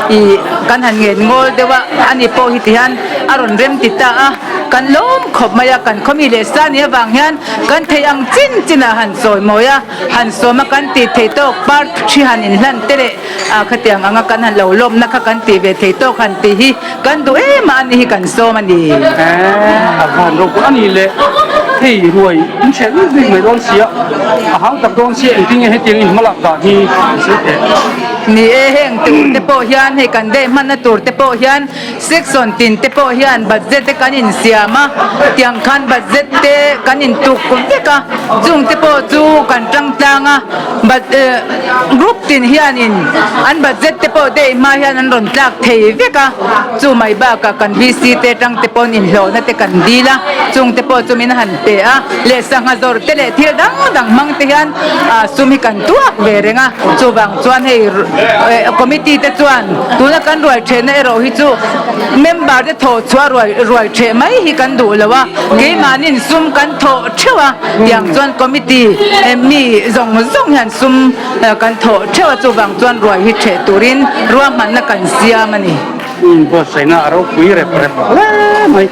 ih kan han ngen ngawl deuh a, ani pawh hi tihian a rawn rem ti ta a, kan lawm khawp mai a, kan khawmi leh sa nih avang hian kan theih ang chin chinah han sawi mawi a, han sawm a kan tih theih tawk part thi han inhlan te leh. A khatiang anga kan han lo lawmna kha kan tih ve thei tawk han tih hi kan duh em a ani hi kan sawm a ni. A van ropui a ni le, hei ruai in hreh bik bik mai dawn sia, a hau tak dawn sia engtin nge hetiang in hmalak dan hi an sawi teh. Ni e, heng tur te pawh hian hei kan daih hmanna tur te pawh hian Section tin te pawh hian budget te kan insiam a, tiang khan budget te kan intuk vek a, chung te pawh chu kan tang tlang a, group tin hianin an budget te pawh day hma hian an rawn tlak thei vek a, chu mai bakah kan VC te tang te pawhin inhlawhna te kan dil a, chung te pawh chu min han pe a, leh sangha zawrh te leh thil dang dang hmang te hian sum hi kan tuak ve reng a, chuvang chuan hei committee te chuan tuna kan ruai thehna erawh hi chu member te thawh chhuah ruai ruai theh mai hi kan duh lo a, keimahniin sum kan thawh theuh a, tiang chuan committee mi zawng zawng hian sum kan thawh theuh a, chuvang chuan ruai hi theh turin ruahmanna kan siam a ni. Buatsaihna a ropui rep rep hle mai,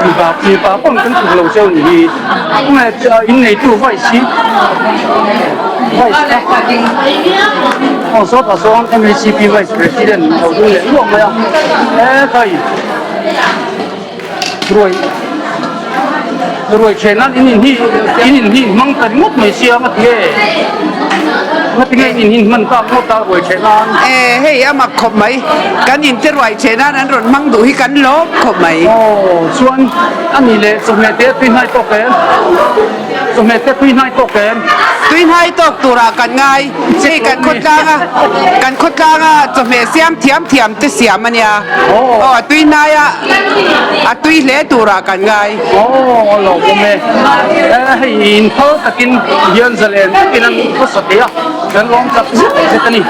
mipa mipa pawn kan tluk lo cheu ni hi, inneitu vice hi vice kha aw sawtah sawn MHCP vice president lo ding leh luah mai a, e khai ruai ruai then nan in in hi in in hi hmang ta ringawt mai sia nga tinge nga tinge in in hi hman tak ngawt a ruai then nan. E hei a mak khawp mai kan in te ruai then nan an rawn hmang duh hi kan lawm khawp mai. Aw chuan a ni leh chawhmeh te tui hnai tawk e. Chawhmeh te tui hnai tawk em? Tui hnai tawk turah kan ngai. Hei kan khawtlanga kan khawtlanga chawhmeh siam thiam thiam te siam a nia. Aw a tui hnai a a tui hle turah kan ngai. Aw a lawmawm e. Hei inphal takin hian zalen takin an khawsa thei a. Kan lawm tak zet zet a ni.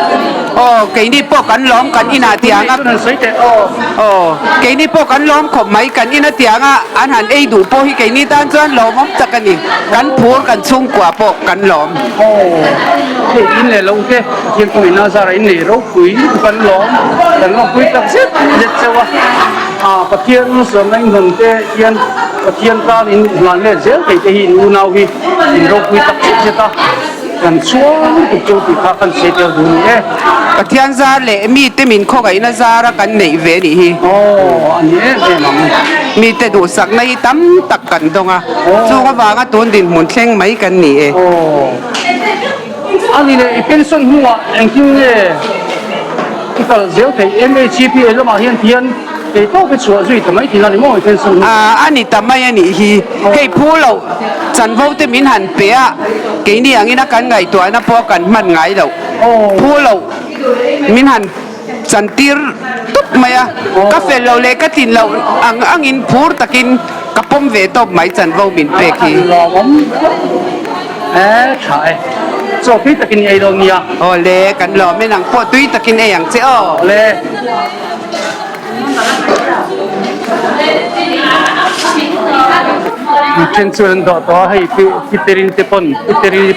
Aw, keini pawh kan lawm kan inah tiang a. Aw, keini pawh kan lawm khawp mai kan ina tiang a, an han ei duh pawh hi keini tan chuan lawmawm tak a ni. Kan phur kan chhungkua pawh kan lawm. Aw, hei in leh lo te Pathian kawngin a zara in nei ropui kan lawm, kan lawmpui tak zet zet chauh a. Ah, Pathian zawmna in hawn te hian Pathian tan in hlan let zel thei te hi in unau hi in ropui tak zet zet a. Kan chuang tuk chu tih kha kan sawi tel duh ni e. Pathian zar leh mite min khawngaihtna zara kan neih ve nih hi. Aw, a ni em em ang. Mite duhsakna hi tam tak kan dawng a, chung avanga tun dinhmun thleng mai kan ni e. Aw, a ni leh i pension hnuah engtin nge i kal zel theih? MHCP lamah hian tihian kei tawp i chhuah zui ta mai thin a ni maw i pension hnuah? A ni ta mai a nih hi. Hei phu loh chanvo te min han pe a, keini angin a kan ngaihtuahna pawh kan hman ngai loh. Phu loh min han chantir tup mai a, ka fel loh leh ka tlin loh ang angin phur takin ka pawm ve tawp mai chanvo min pek hi. E tha e, chaw tui takin i ei dawn nia. Awle, kan lawm e, nang pawh tui takin ei ang che aw. Awle. Then chuan an dawh tawh a hei Piterin te pawn Piterin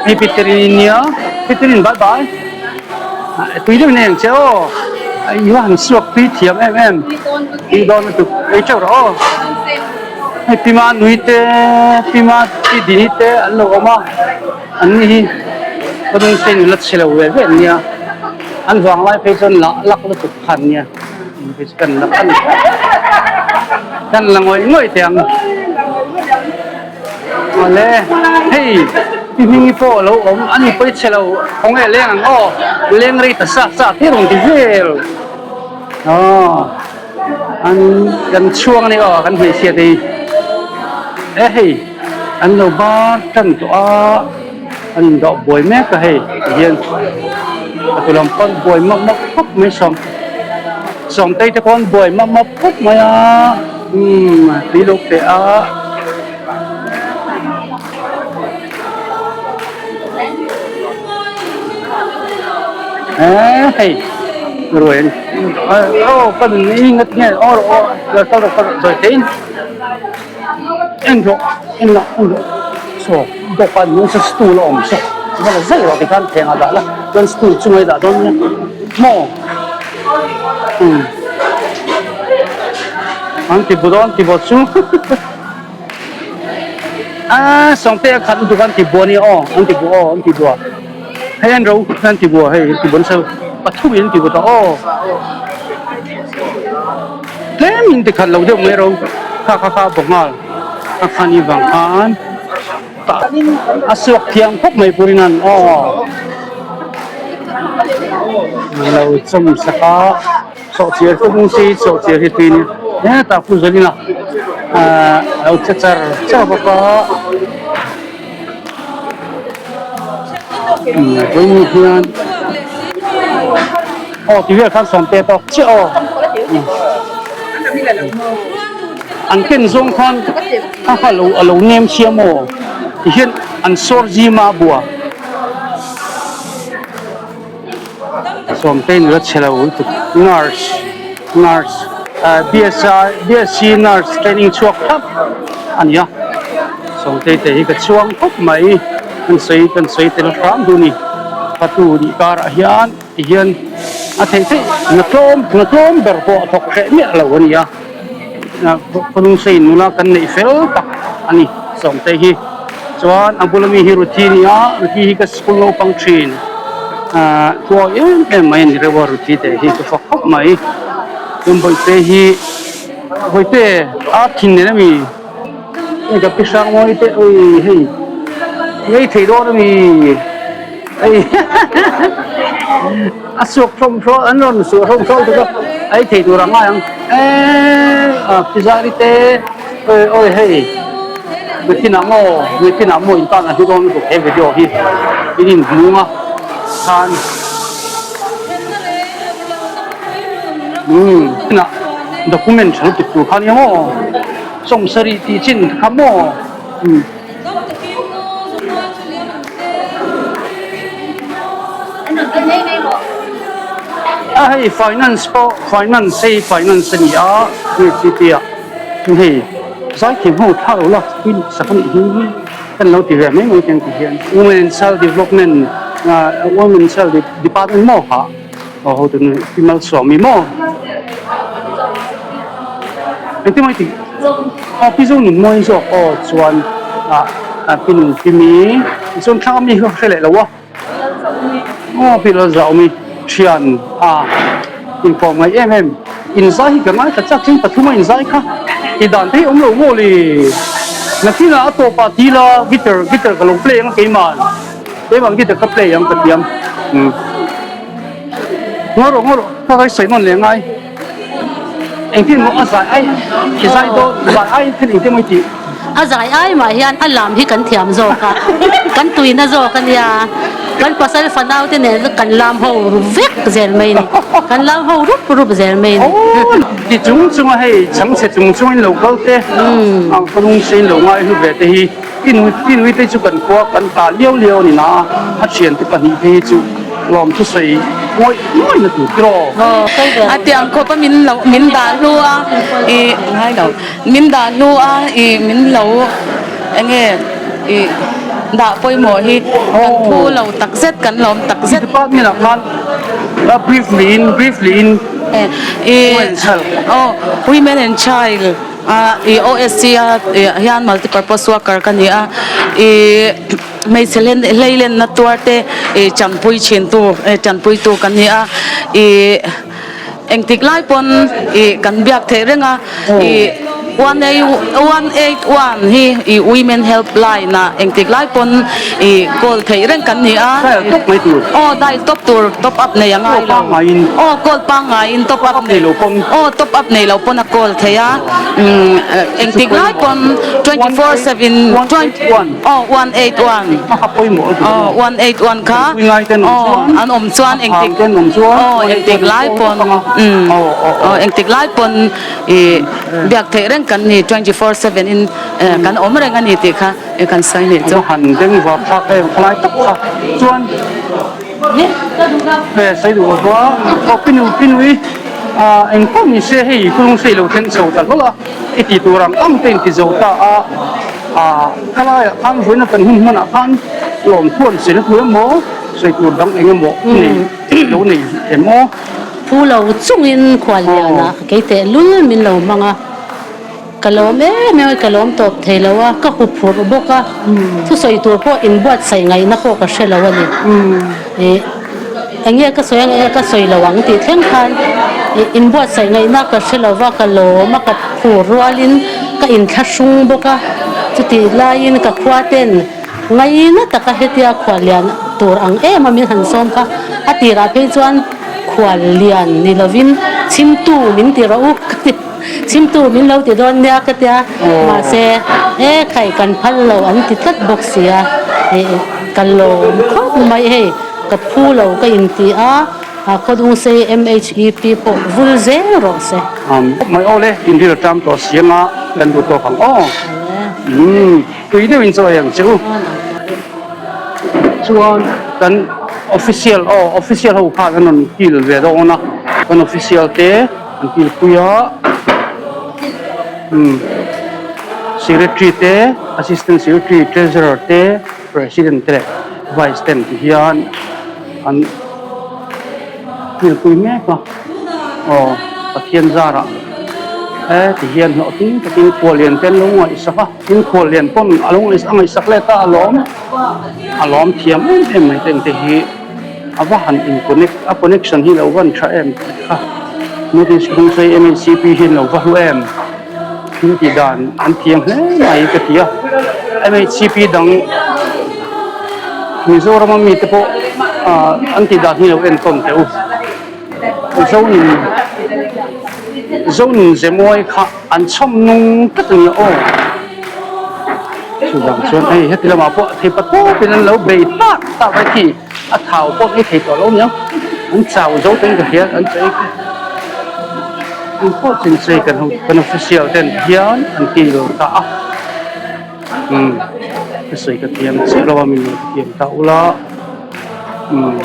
hei Piterin i nia Piterin bye bye tui deuh in ei ang che aw i va han suak tui thiam em em tui dawn lutuk ei teuh rawh aw hei Pima nui te Pima pi Dini te an lo awm a an ni hi ka hnung sen la chhe lo ve ve an nia. An vang lai phei chuan lah lak lutuk khan nia phei chu kan la kan kan la ngawih ngawih teh ang awle hei pi hmingi pawh a lo awm a ni pawi chhe lo khaw nge leng ang aw leng rei ta sa sa te rawn ti vel aw an kan chhuang a ni aw kan hmeichhia te hi e hei an lo bar tan tawh a. An indawh buai mek a hei ti hian a tu lam pawn buai map map khawp mai sawm sawmtei te pawn buai map map khawp mai a umm tui lo pe a. Eee hei ruai a ni aw ka nun i ngat nge aw rawh aw kal rawh kal rawh zawi theiin en rawh en lah en rawh saw dawhkan hnung saw stool a awm saw va la zeuh rawh tikhan thleng ah dah la chuan stool chunga i dah dawn nia maw umm an ti bu dawn ti bawt chu aaa sawngte a khat lutuk a an ti bu a nia aw an ti bu aw an ti bu a hei an ro an ti bu a hei an ti bu nasa pathum in an ti bu ta aw. Tlem in tikhat lo deuh mai ro kha kha kha bawk nghal a khan i vang khan tah a suak thiam khawp mai purin an aw lo chawm sak a sawhchiar chu hung si sawhchiar hi tui nia hetah pu Zalina ahh a lo che char char bawk a vawiin hian. Aw ti vel khan sawmte tawk chiah aw. An ken zawng khan a ha lo a lo nem sia maw ti hian an sawr zim a bua. Sawmte nula chhe lo lutuk nurse nurse BSI BSc nurse training chhuak thlap a ni a. Sawmte te hi ka chhuang khawp mai kan sawi kan sawi tel hram duh a ni. Fatu nih karah hian. Ti hian a theih theih na tlawm na tlawm ber pawh a thawk hreh miah lo a ni a, khawlungsei nula kan neih fel tak a ni Sawmtei hi. Chuan a bula mi hi Ruthi a ni a, Ruthi hi ka school naupang thin ah thuawi em em mai a ni reuh a Ruthi te hi ka fak khawp mai. Chuan Bawihte hi Bawihte a thin nen a mi hei ka pi hrang mawi te ui hei ngei thei dawn a mi. A suak hlawm hlawm an rawn suah hlawm hlawm tuk a ei thei tur a ngai ang eee a pizari te awi awi hei. Nakinah maw nakinah maw in tan a hlu dawn lutuk he video hi in inhmung a khan umm nakinah document tha lutuk tur kha nia maw sawmsarih tih chin kha maw umm. A hei finance pawh finance hei finance a ni a UCP ah hei zaithiam ho thla lo la pui sak a nih hi kan lo ti ve mai mai te ang ti hian women and child development ah women and child department maw ha aw ho tun pi malsawmi maw engtin mai tih aw pi zo nun mawi zawk aw chuan ah pi nun pi mi chuan thlang ami hi ka hre leh lo a. Aw pi lo zau mi thian a inkawm ngaih em em inzai hi ka ngaithla chak chin pathum a inzai kha i dan te hi awm lo maw le nakinah a tawpah ti la guitar guitar ka lo play ang a keimah keimah guitar ka play ang ka tiam umm ngaw rawh ngaw rawh ka kai sawi nawn leh ngai engtin maw a zai ai i zai dawn zai ai thil engtin maw i tih. A zai ai mah hian a lam hi kan thiam zawk a, kan tuina zawk a nia. Kan pasal fanau te nen kan lam ho vek zel mai a ni. Kan lam ho rup rup zel mai a ni. Ti chung chung a hei chhangchhe chung chung in lo kal te, ang ka lung se in lo ngai hlu ve te hi tinui te chu kan khua kan ta liau liau a ni na a, a thian te pahnih te hi chu lawm thusawi ngawih ngawih na tur tiraw. A tiang khawp a min lo min dah hlu a i ngai lo. Min dah hlu a i min lo enge i dah pawimawh hi kan phu lo tak zet kan lawm tak zet. Department ah khan briefly in briefly in i aw women and child a i OSC a hian multipurpose worker ka ni a i hmeichhe hleilenna tuar te i tanpui thin tu tanpui tu ka ni a i. Engtik lai pawn ih kan biak theih reng a, ih 181 hi ih Women Help Line ah engtik lai pawn ih call theih reng kan ni a. Dial top mai tur. Aw dial top tur, top up nei a ngai lo. Aw call pangngaiin top up nei lo pawn. Aw top up nei lo pawn a call theih a, engtik lai pawn 24/7 aw 181 aw 181 kha aw an awm chuan engtik aw engtik lai pawn umm aw engtik lai pawn ih biak theih reng kan ni 24/7 in kan awm reng a ni tih kha kan sawi nih chu. Han beng vak thlak em khalai tak kha chuan he sawi duh lo a aw pinu pinui ah engpawh ni se hei kulung sei lo thleng chho ta hlawl a i ti tur ang ang te in ti zo ta a ah khalaiah khan vawiin a kan hun hmanah khan lawmthuan sena tur emaw Sawi tur dang eng emaw nei lo nei em aw? Phu lo chungin khuallianah kei teh lul min lo hmang a, ka lawm em em a, ka lawm tawp thei lo a, ka hu phurh bawk a, thusawi tur pawh inbuatsaih ngaihna pawh ka hre lo a ni. Ih, eng nge ka sawi ang, eng nge ka sawi lo ang tih thleng khan ih inbuatsaih ngaihna ka hre lo va, ka lawm a, ka phur rualin ka inthlahrung bawk a, chutih laiin ka khua ten, Ngaina taka hetia khuallian tur ang em a min han sawm kha, a tirah phei chuan khuallian ni lovin chhimtu min ti rawh u ka ti, chhimtu min lo ti dawn nia ka tia, mahse e khai kan phal lo an ti tlat bawk si a, ih ka lawm khawp mai hei ka phu lo ka inti a, Khawdungsei MHEP pawh vul zel rawh se. Mai aw le, inril ṭam tawh siam a kan duh tawk ang aw. Tui deuhin chaw ei ang che u. Chuan kan official aw official ho khan an rawn kil ve dawn a, kan official te an kil pui a, umm secretary te assistant secretary treasurer te president te leh vice ten ti hian an kil pui mek a. Aw Pathian zarah e ti hian hlawhtling takin khuallian te an lo ngaihsak a. Tin khual lian pawn a lo a ngaihsak let a, a lawm a lawm thiam em em mai te engte hi a va han in connect a connection hi lo van tha em tih kha North East Kawngchei MHCP hi an lo va hlu em thil tih dan an thiam hle mai ka ti a MHCP dang Mizoram a mite pawh ah an tih dan hi lo entawn teh u Zonin Zonin Zemawi kha. An chhawm nung tlat a nia aw. Chuvang chuan hei heti lamah pawh thei patawpin an lo bei tak tak a khi a thau pawh an ei thei tawh lo aniang an chau zo tawhin ka hria an chei engpawh chin chei kan kan official ten hian an ti lo ta a umm ka sawi ka thiam chiah lo a min lo thiam ta ula umm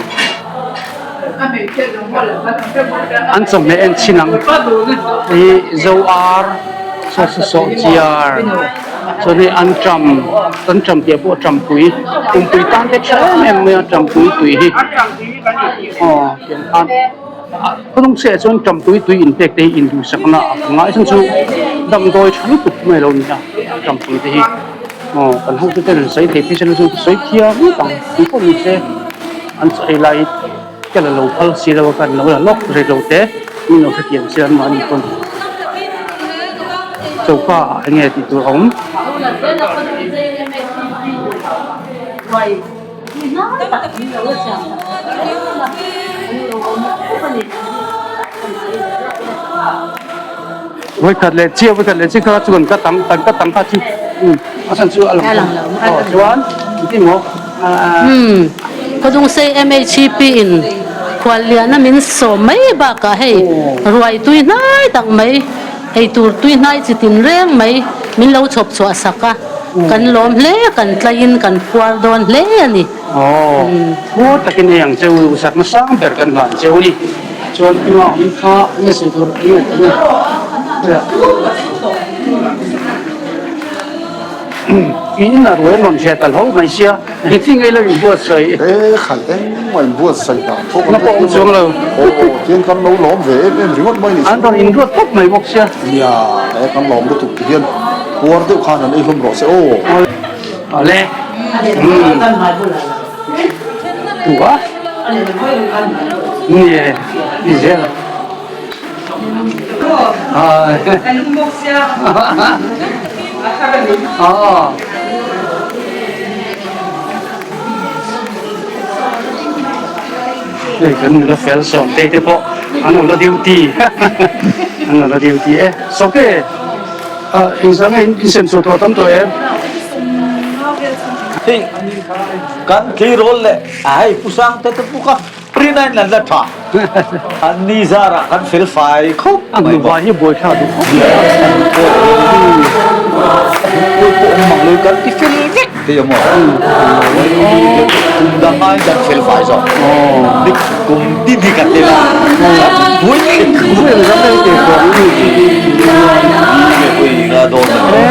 an chawhmeh en chhin ang hei hi zo ar saw saw saw chiar chuan hei an ṭam kan ṭam tih ah pawh ṭampui pumpui tan te tha em em mai a ṭampui tui hi aw tiang khan khawlung chhiah chuan ṭampui tui inpek te hi induhsakna a ngai chhan chu damdawi ṭha lutuk mai a lo ni a ṭampui te hi aw kan hotu ten an sawi thei phei chuan chu sawi thiam ngawt ang tih pawh ni se an chaw ei lai ka la lo phal si lo a kan lo la lawk rei lo te min lo hrethiam si an mahni pawn choka ah enge tih tur a awm. Vawikhat leh chiah vawikhat leh chiah kha chu kan ka tang kan ka tang kha chu a chhan chu a lang aw chuan engtin maw Umm Khawdungsei MHP in khualliana min sawm mai bakah hei ruai tui hnai tak mai eitur tui hnai chi tin reng mai min lo chhawp chhuah sak a kan lawm hle kan tlaiin kan phuar dawn hle a ni. Aw phuar takin ei ang che u sakna sang ber kan hlan che u ni. Chuan tunah awm kha nge sawi tur nge enge in a ruai rawn hriat ta hlauh mai sia engtin nge ilo inbuatsaih e khalh engmah inbuatsaih dah pawh na pawh awm chuang lo aw tiang kan lo lawm ve em em ringawt mai ni an rawn inruat tawp mai bawk sia nia e kan lawm lutuk ti hian puar deuh khan han ei hlawm rawh se aw awle tua Ni ni zel a hei kan nula fel sawm te te pawh an lo la duty an lo la duty e sawke engzah nge in sem chhuah tawh tam tawh em hei kan tleirawl leh A hei Pu Sangte te puk a print a in an la tha. An ni zarah kan fel fai khawp mai bawk. A hnuhva hi buai thlak duh khawp mai a. Buai pawh awm mang lo kan ti fel vek thei a maw. Kum dang aiin kan fel fai zawk. Dik kum tin hi kan tel a. Kan buai thei khawp mai. Ni dawn a ni.